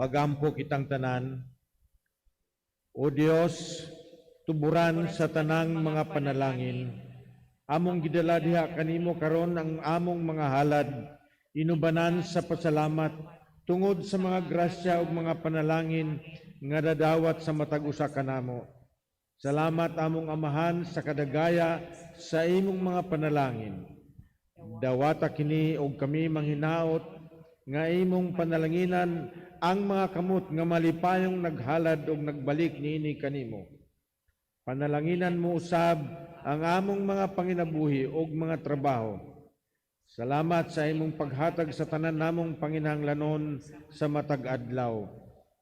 Magampo kitang tanan. O Dios, tuburan sa tanang mga panalangin, among gidala diha kanimo karon ang among mga halad, inubanan sa pasalamat tungod sa mga grasya ug mga panalangin nga dadawat sa matag usa kanamo. Salamat, among Amahan, sa kadagaya sa imong mga panalangin. Dawata kini og kami manghinaot nga imong panalanginan ang mga kamot nga malipayong naghalad og nagbalik niini kanimo. Panalanginan mo usab ang among mga panginabuhi ug mga trabaho. Salamat sa imong paghatag sa tanan namong panginahanglanon sa matag adlaw.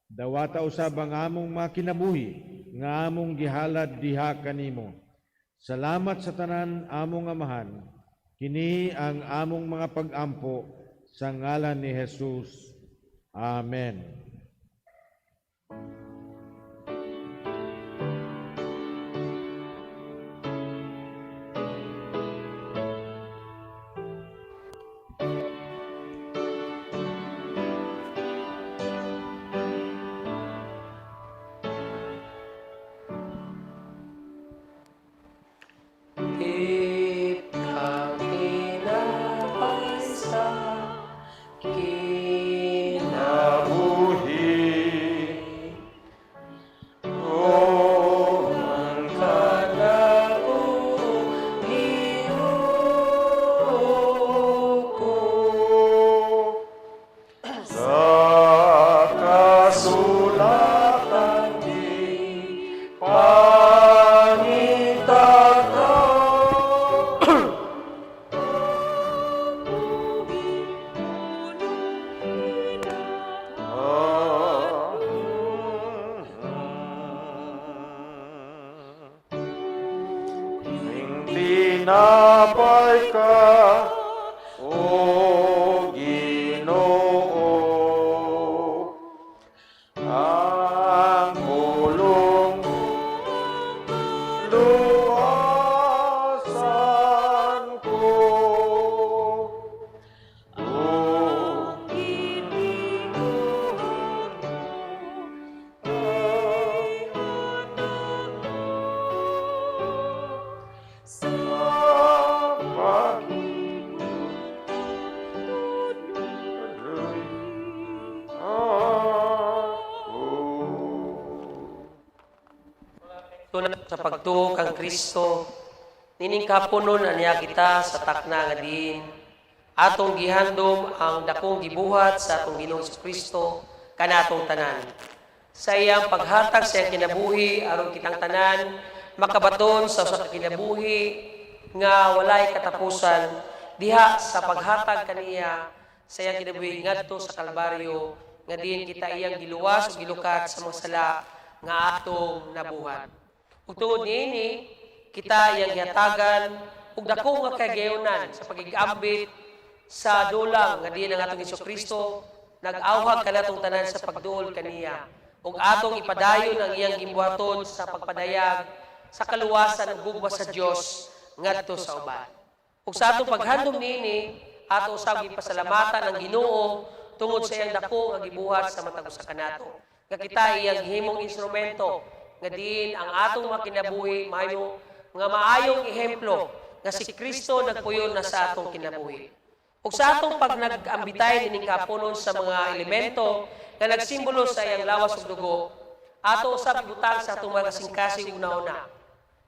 Dawata usab ang among mga kinabuhi nga among gihalad diha kanimo. Salamat sa tanan, among Amahan. Kini ang among mga pag-ampo sa ngalan ni Jesus. Amen. Tip kang tinapay sa kinabuhi. O man kanako ko. Sa kasulatan di pangitata. Ning tinapay ka, O Ginoo, ang pulong luwasan ko. O sa pag ako. Tunan sa pagtuo kang Kristo, nining kapunon aniya kita sa takna nga diin. Atong gihandom ang dakong gibuhat sa atong Ginoong Kristo kanatong tanan. Sa iyang paghatag sa iyang kinabuhi aron kitang tanan makabaton sa usa ka kinabuhi nga walay katapusan diha sa paghatag kaniya sa iyang kinabuhi ngadto sa Kalbaryo nga diin kita iyang giluwas ug gilukat sa mga sala nga atong nabuhat. Ug tungod niini, kita iyang gihatagan og dako nga kagayonan sa pagigambit sa dulang nga diin ang atong Hesus Kristo nag-awhag kanatong tanan sa pagduol kaniya ug atong ipadayon ang iyang gimbuhaton sa pagpadayag sa kaluwasan ug gugma sa Dios ngadto sa uban. Ug sa atong paghandom niini, ato usab gipasalamatan ang Ginoo tungod sa iyang dako nga gibuhat sa matag usa kanato. Nga kita iyang himong instrumento nga diin ang atong mga kinabuhi mahimo nga maayong ehemplo nga si Kristo nagpuyo na sa atong kinabuhi. Ug sa atong pag nag-ambitay nining kapunon sa mga elemento nga nagsimbolo sa iyang lawas ug dugo, ato usab ibutang sa atong mga kasing-kasing una-una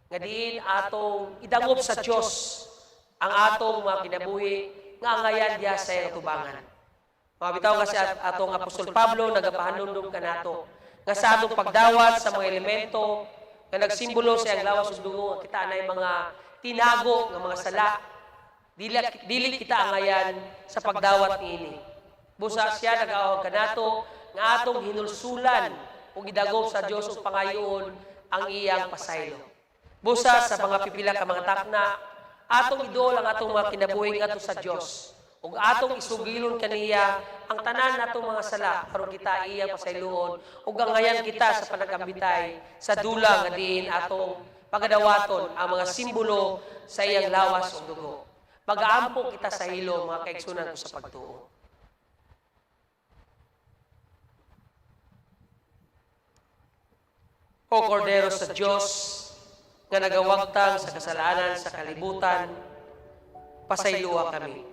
nga diin atong idangop sa Dios ang atong mga kinabuhi nga angayan diha sa iyang tubangan. Mga bitaw nga si atong Apostol Pablo nagapahanumdum kanato nga sa atong pagdawat sa mga elemento nga nagsimbolo sa iyang lawas ug dugo nga kita anay mga tinago nga mga sala, dili, dili kita angayan sa pagdawat niini. Busa siya nag-awag kanato nga atong hinulsulan ug idagop sa Dios ug pangayoon ang iyang pasaylo. Busa sa mga pipila ka mga takna, atong idol ang atong mga kinabuhi ngadto sa Dios ug atong isugilon kaniya ang tanan natong mga sala aron kita iyang pasayloon ug angayan kita sa panagambitay sa dula nga diin atong pagadawaton ang mga simbolo sa iyang lawas ug dugo. Magaampo kita sa hilo, mga kaigsunan ko sa pagtuo. O Kordero sa Dios nga nagawagtang sa kasalanan sa kalibutan, pasayloa kami.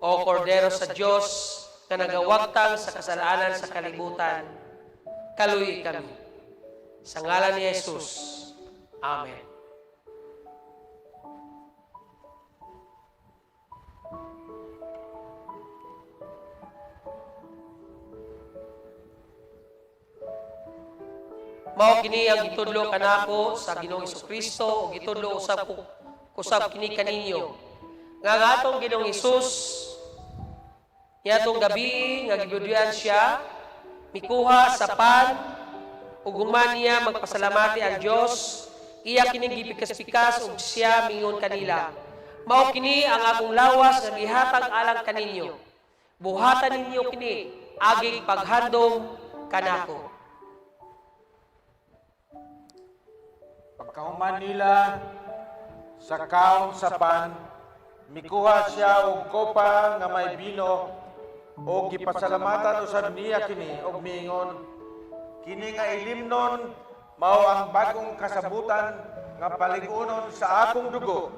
O Kordero sa Dios nga nagawagtang sa kasalanan sa kalibutan, kaluyi kami. Sa ngalan ni Jesus. Amen. Mao kini ang gitudlo kanako sa Ginoong Kristo ug gitudlo usab ko kusab kini kaninyo. Nga ang atong Ginoong Hesus niadtong gabi nga gibudyan siya, mikuha sa pan ug human niya magpasalamati ang Dios, iya kining gipikas-pikas ug siya mingon kanila. Mao kini ang akong lawas nga gihatag alang kaninyo. Buhatan ninyo kini aging paghandom kanako. Pagkahuman nila sa kaon sa pan, mikuha siya og kopa nga may bino og gipasalamatan usab niya kini og miingon, kini nga ilimnon mao ang bag-ong kasabutan nga paligunon sa akong dugo.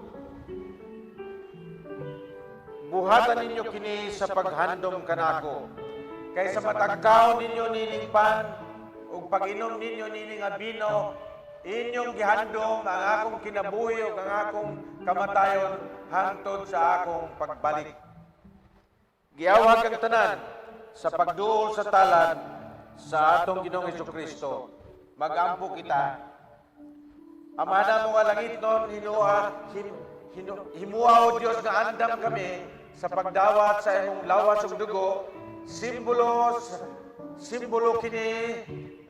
Buhatan ninyo kini sa paghandom kanako. Kay sa matag kaon ninyo nining pan ug pag-inom ninyo nini nga bino, inyong gihandom ang akong kinabuhi ug ang akong kamatayon hangtod sa akong pagbalik. Giawhag ang tanan sa pagduol sa talan sa atong Ginoong Hesukristo. Magampo kita. Ama namo nga langit nun, hinua, him, hinu, himua o Dios nga andam kami sa pagdawat sa imong lawas ug dugo, simbolo, simbolo kini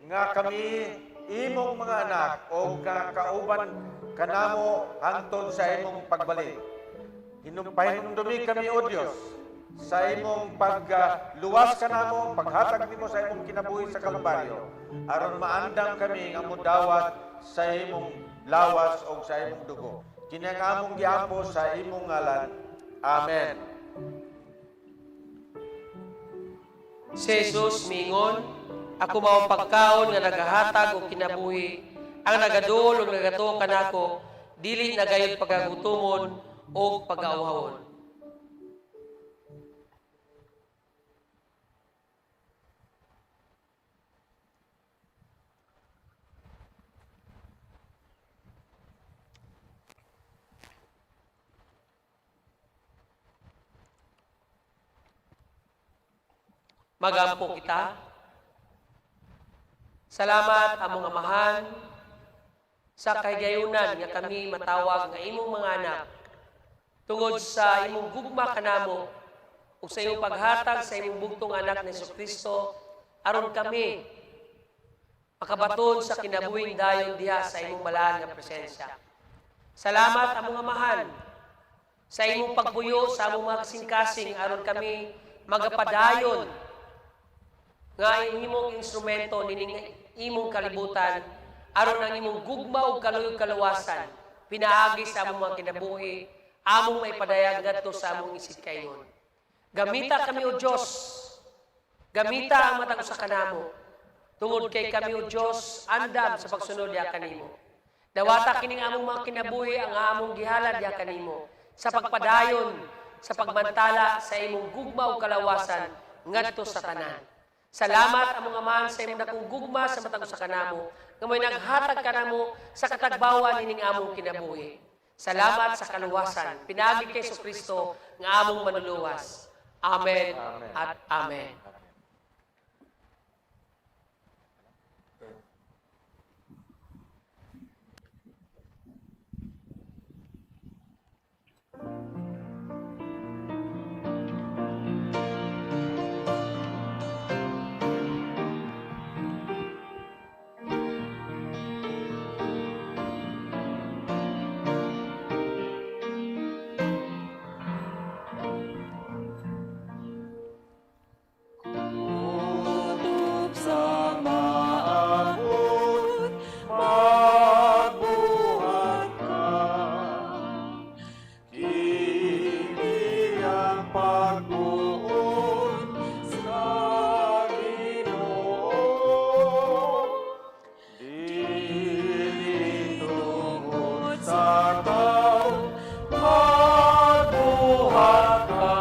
nga kami imong mga anak o kauban kanamo hangtod sa imong pagbalik. Pahinumdumi kami, O Dios, sa imong pagluwas kanamo, paghatag nimo sa imong kinabuhi sa Kalbaryo, aron maandam kami nga mudawat sa imong lawas o sa imong dugo. Kini ang among giampo sa imong ngalan. Amen. Si Jesus miingon, ako mao ang pagkaon nga nagahatag og kinabuhi, ang nagaduol ug nagatuo kanako, dili na gayud pagagutomon og pagauhawon. Magampo kita. Salamat among Amahan sa kahigayunan nga kami matawag nga imong mga anak tungod sa imong gugma kanamo ug sa imong paghatag sa imong bugtong anak ni Kristo aron kami makabaton sa kinabuhing dayon diha sa imong balaan nga presensya. Salamat among Amahan sa imong pagbuyo sa among mga kasing-kasing aron kami magapadayon nga imong instrumento nining imong kalibutan aron ang imong gugma ug kaluy kalawasan pinaagi sa among mga kinabuhi among maipadayag ngadto sa among isigkaayon. Gamita kami, O Dios. Gamita ang matag usa kanamo tungod kay kami, O Dios, andam sa pagsunod diha kanimo. Dawata kining among mga kinabuhi ang among gihalad diha kanimo sa pagpadayon sa pagmantala sa imong gugma ug kalawasan ngadto sa tanan. Salamat among Amahan sa imong dakong gugma sa matag usa kanamo nga mo'y naghatag kanamo sa katagbawan nining among kinabuhi. Salamat sa kaluwasan pinaagi kay Kristo nga among manluluwas. Amen at amen. Sa tawo magbuhat ka.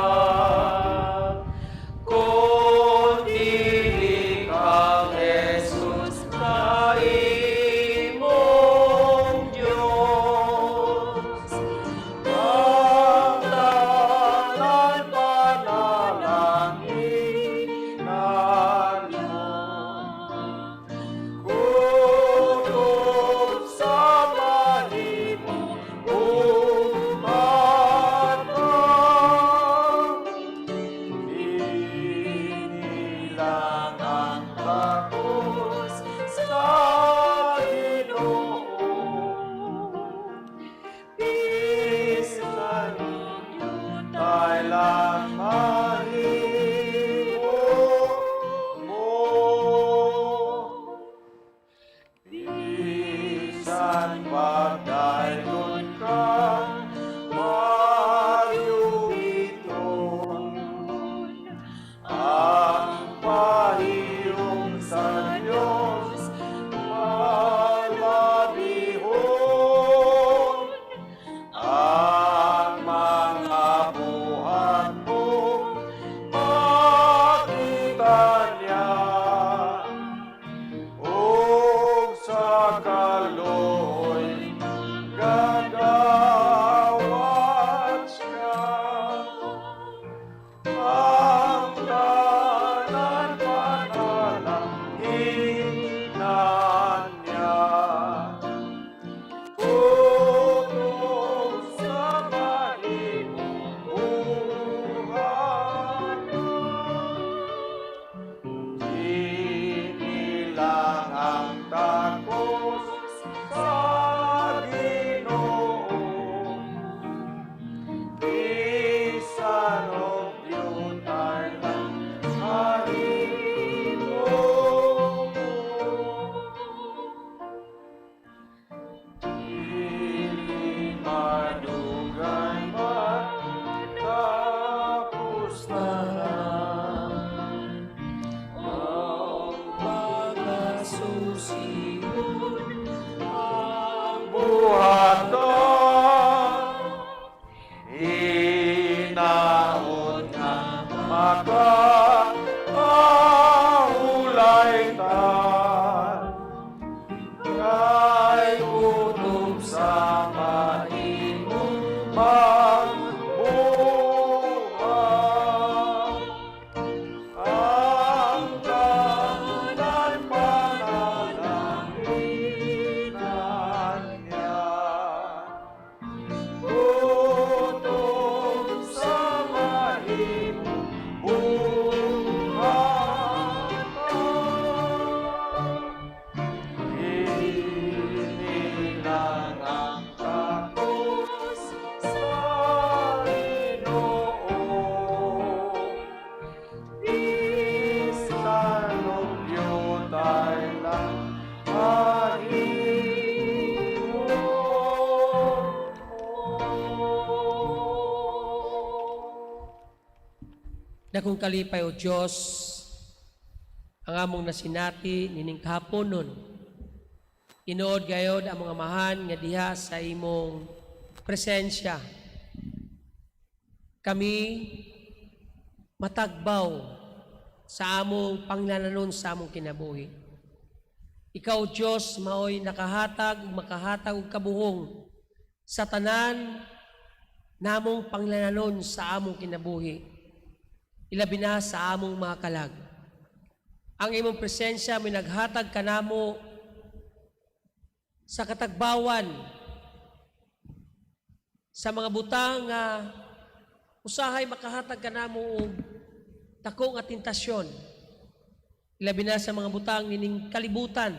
Kung dili ka, Jesus, na imong Diyos, ang tanan panalangin niya. Kutob sa mahimong buhaton, Kini lang ang takos sa Ginoo. Bisan diutay lang mahimo mo. Bisan pagdayon ka magyubiton, ang pahiyom sa Diyos palabihon. Ang mga buhat mo makita niya, ug sa kaluoy gagawat siya. Ang tanan panalangin niya. Kutob sa mahimong buhaton, Kini lang ang takos sa Ginoo. Bisan og diutay lang mahimo mo. Dili madugay matapos na Ang pagkasusigon ang buhaton. Hinaot nga makaulay ta kay kutob sa mahimong magbuhat, ang tanan panalangin niya. Kutob sa mahimong buhaton, Kini lang ang takos sa Ginoo. Bisan og diutay lang mahimo mo. Dakong kalipay, O Diyos, ang among nasinati nining kahaponon. Tinuod gayod ang mga amahan nga diha sa imong presensya, kami matagbaw sa among panglananon sa among kinabuhi. Ikaw, Diyos, maoy nakahatag ug makahatag og kabuhong sa tanan namong panglananon sa among kinabuhi, ilabi na sa among mga kalag. Ang imong presensya may naghatag kanamo sa katagbawan sa mga butang nga usahay makahatag kanamo og dako nga tentasyon, ilabi na sa mga butang nining kalibutan.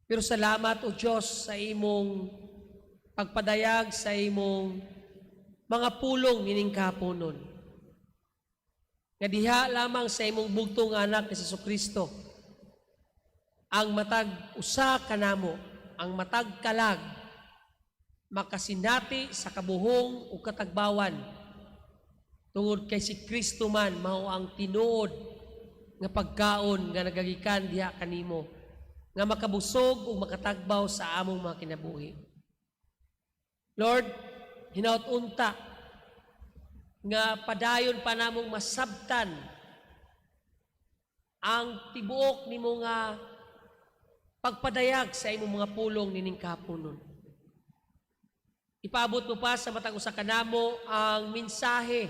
Pero salamat, O Diyos, sa imong pagpadayag sa imong mga pulong nining kahaponon, nga diha lamang sa imong bugtong anak ni Kristo ang matag usa kanamo, ang matag kalag, makasinati sa kabuhong ug katagbawan tungod kay si Kristo man mao ang tinuod nga pagkaon nga nagagikan diha kanimo nga makabusog ug makatagbaw sa among mga kinabuhi. Lord, hinaut unta nga padayon pa namong masabtan ang tibuok nimo nga pagpadayag sa imong mga pulong nining kahaponon. Ipaabot mo pa sa matag usa kanamo ang mensahe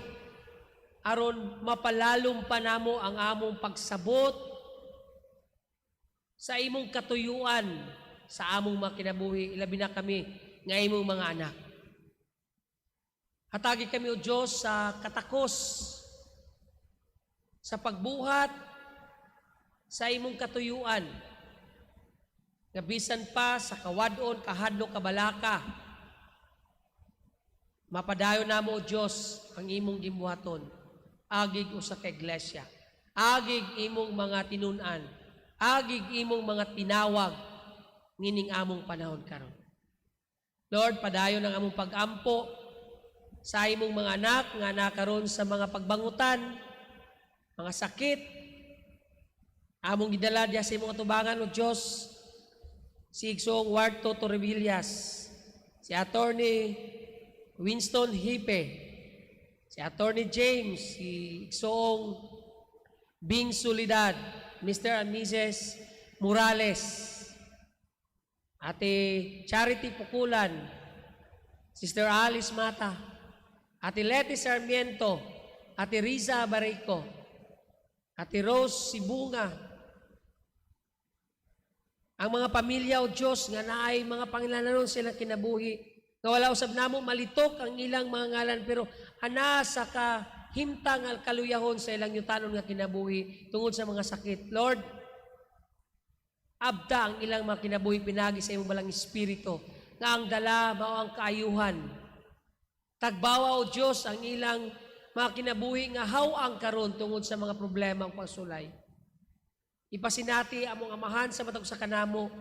aron mapalalom pa namo ang among pagsabot sa imong katuyuan sa among mga kinabuhi, ilabi na kami nga imong mga anak. Hatagi kami, O Diyos, sa katakos sa pagbuhat sa imong katuyuan nga bisan pa sa kawad-on, kahadlok, kabalaka, mapadayon namo, O Diyos, ang imong gimbuhaton agig usa ka iglesia, agig imong mga tinun-an, agig imong mga tinawag nining among panahon karon. Lord, padayon ang among pagampo sa imong mga anak nga nakaron sa mga pagbangutan, mga sakit. Among gidala diya sa imong atubangan, O Diyos, si Igsoong Warto Torrevillas, si Attorney Winston Hipe, si Attorney James, si Igsoong Bing Solidad, Mr. and Mrs. Morales, Ate Charity Pukulan, Sister Alice Mata, Ate Letty Sarmiento, Ate Riza Barico, Ate Rose Sibunga, ang mga pamilya, O Diyos, nga naay mga panginahanglanon silang kinabuhi, nga wala usab namo malitok ang ilang mga ngalan, pero ana sa kahimtang ang kaluyahon sa ilang yutanon nga kinabuhi tungod sa mga sakit. Lord, abta ang ilang mga kinabuhi pinagi sa imong Balaang Espiritu nga ang dala mao ang kaayuhan. Tagbawa, O Diyos, ang ilang mga kinabuhi nga haw-ang karon tungod sa mga problema ang pagsulay. Ipasinati among Amahan sa matag usa kanamo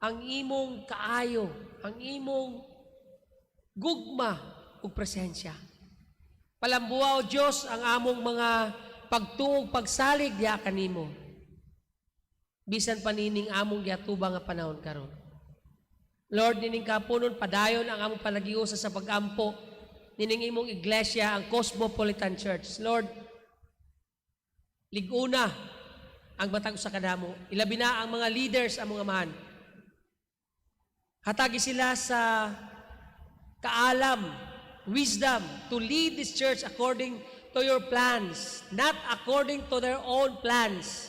ang imong kaayo, ang imong gugma ug presensya. Palambuha, O Diyos, ang among mga pagtuog, pagsalig diha kanimo, bisan pa nining among giatubang nga panahon karon. Lord, nining kahaponon, padayon ang among panagiusa sa pagampo nining imong iglesia, ang Cosmopolitan Church. Lord, liguna ang matag usa kanamo. Ilabi na ang mga leaders, ang mga Amahan. Hatagi sila sa kaalam, wisdom, to lead this church according to your plans, not according to their own plans,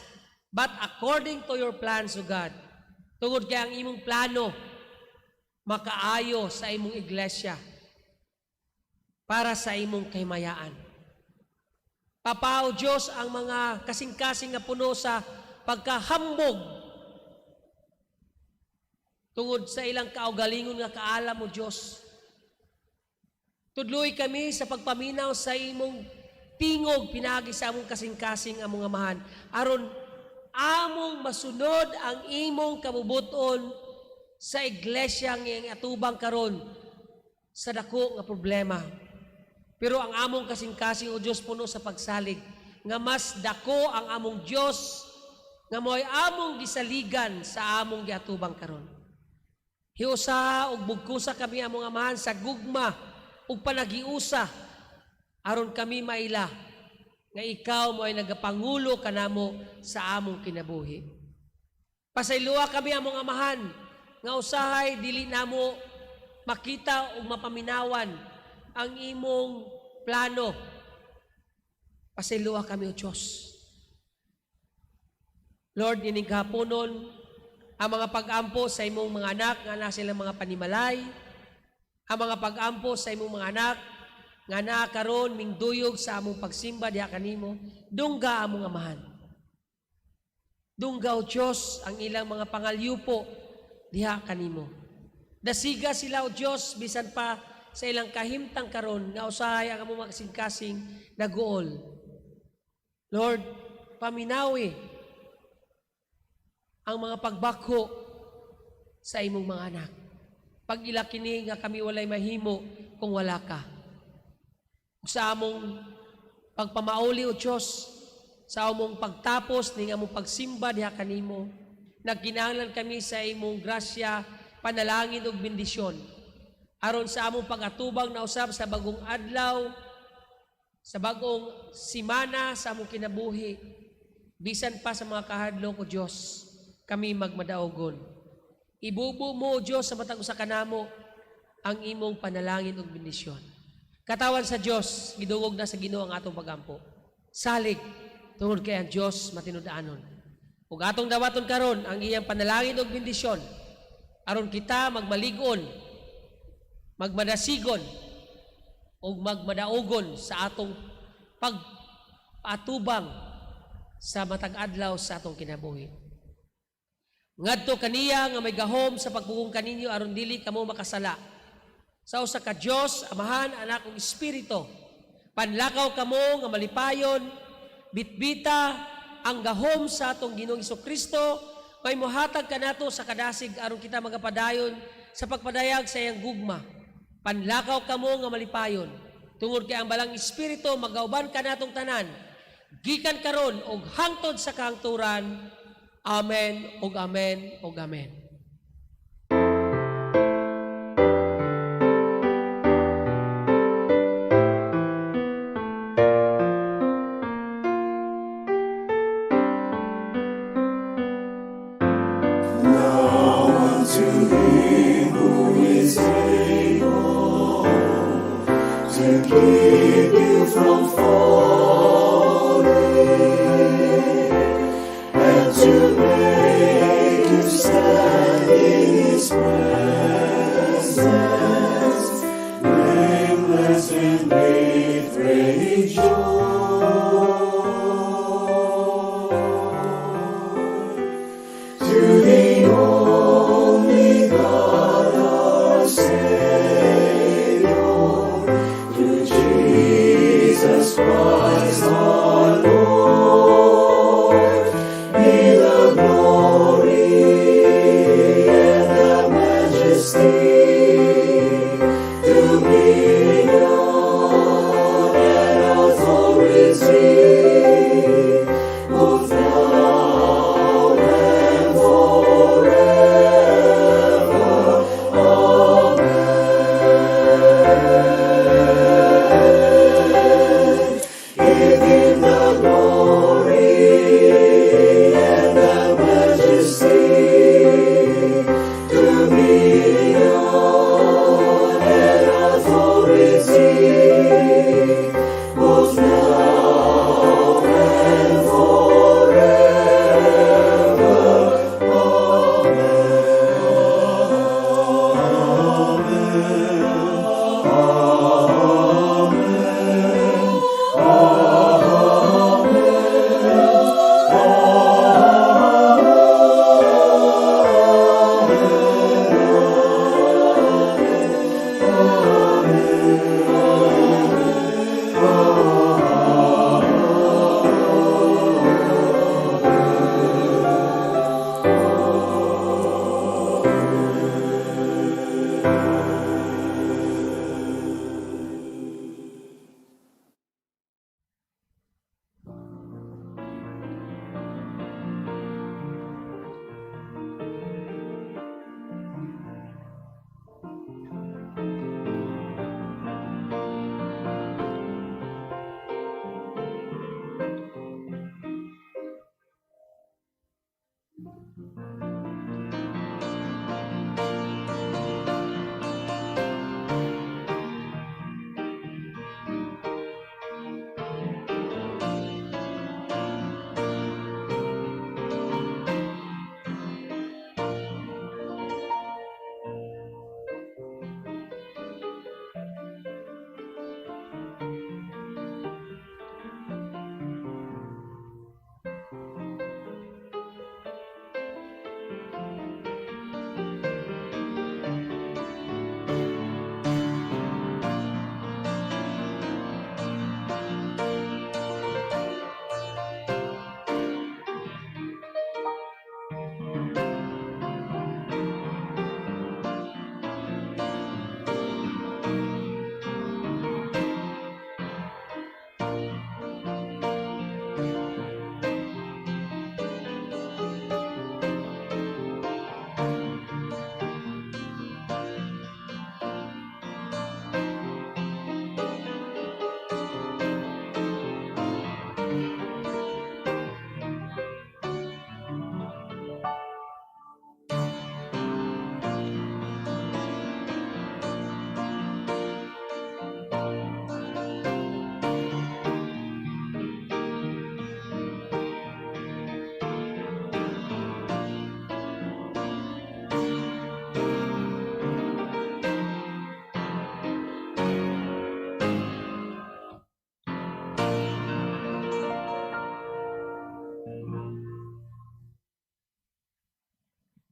but according to your plans, O God. Tungod kay ang imong plano makaayo sa imong iglesia para sa imong kahimayaan. Papa, O Diyos, ang mga kasing-kasing nga puno sa pagkahambog tungod sa ilang kaugalingon nga kaalam, O Diyos. Tudloi kami sa pagpaminaw sa imong tingog pinagi sa among kasing-kasing, among Amahan, aron among masunod ang imong kabubuton sa iglesia nga iyang atubang karon sa dako nga problema. Pero ang among kasing-kasing, O Diyos, puno sa pagsalig nga mas dako ang among Dios nga mo'y among gisaligan sa among giatubang karon. Hiusa ug bugkusa kami, among Amahan, sa gugma ug panagiusa aron kami maila nga ikaw mo ay nagapangulo kanamo sa among kinabuhi. Pasayloa kami, among Amahan, nga usahay dili namo makita ug mapaminawan ang imong plano. Pasayloa kami, O Diyos. Lord, ining kahaponon, ang mga pag-ampo sa imong mga anak nga na silang mga panimalay, ang mga pag-ampo sa imong mga anak nga naa karon mingduyog sa among pagsimba diha kanimo, dungga, among Amahan. Dungga, O Diyos, ang ilang mga pangalyupo diha kanimo. Dasiga sila, O Diyos, bisan pa sa ilang kahimtang karon nga usahay ang among mga kasing-kasing naguol. Lord, paminawi ang mga pagbakho sa imong mga anak. Pag-ila kini nga kami walay mahimo kung wala ka. Ug sa among pagpamauli, O Diyos, sa among pagtapos ning among pagsimba diha kanimo, nagkinahanglan kami sa imong grasya, panalangin ug bendisyon. Aron sa among pag-atubang na usab sa bagong adlaw, sa bagong simana sa among kinabuhi, bisan pa sa mga kahadlok, O Diyos, kami magmadaogon. Ibubo mo, O Diyos, sa matag usa kanamo ang imong panalangin ug bendisyon. Katawan sa Dios, gidungog na sa Ginoo ang atong pagampo. Salig tungod kay ang Dios matinud-anon. Ug atong dawaton karon ang iyang panalangin ug bendisyon aron kita magmalig-on, magmadasigon ug magmadaogon sa atong pag-atubang sa matag adlaw sa atong kinabuhi. Ngadto kaniya nga may gahom sa pagpugong kaninyo aron dili kamo makasala. Sa usa ka Dios, Amahan, Anak ug Espiritu, panlakaw kamo nga malipayon, bitbita ang gahom sa atong Ginoong Kristo, may mohatag kanato sa kadasig aron kita magapadayon sa pagpadayag sa iyang gugma. Panlakaw kamo nga malipayon, tungod kay ang Balaang Espiritu magauban kanatong tanan, gikan karon og hangtod sa kahangturan. Amen ug amen ug amen. Now unto him who is able to keep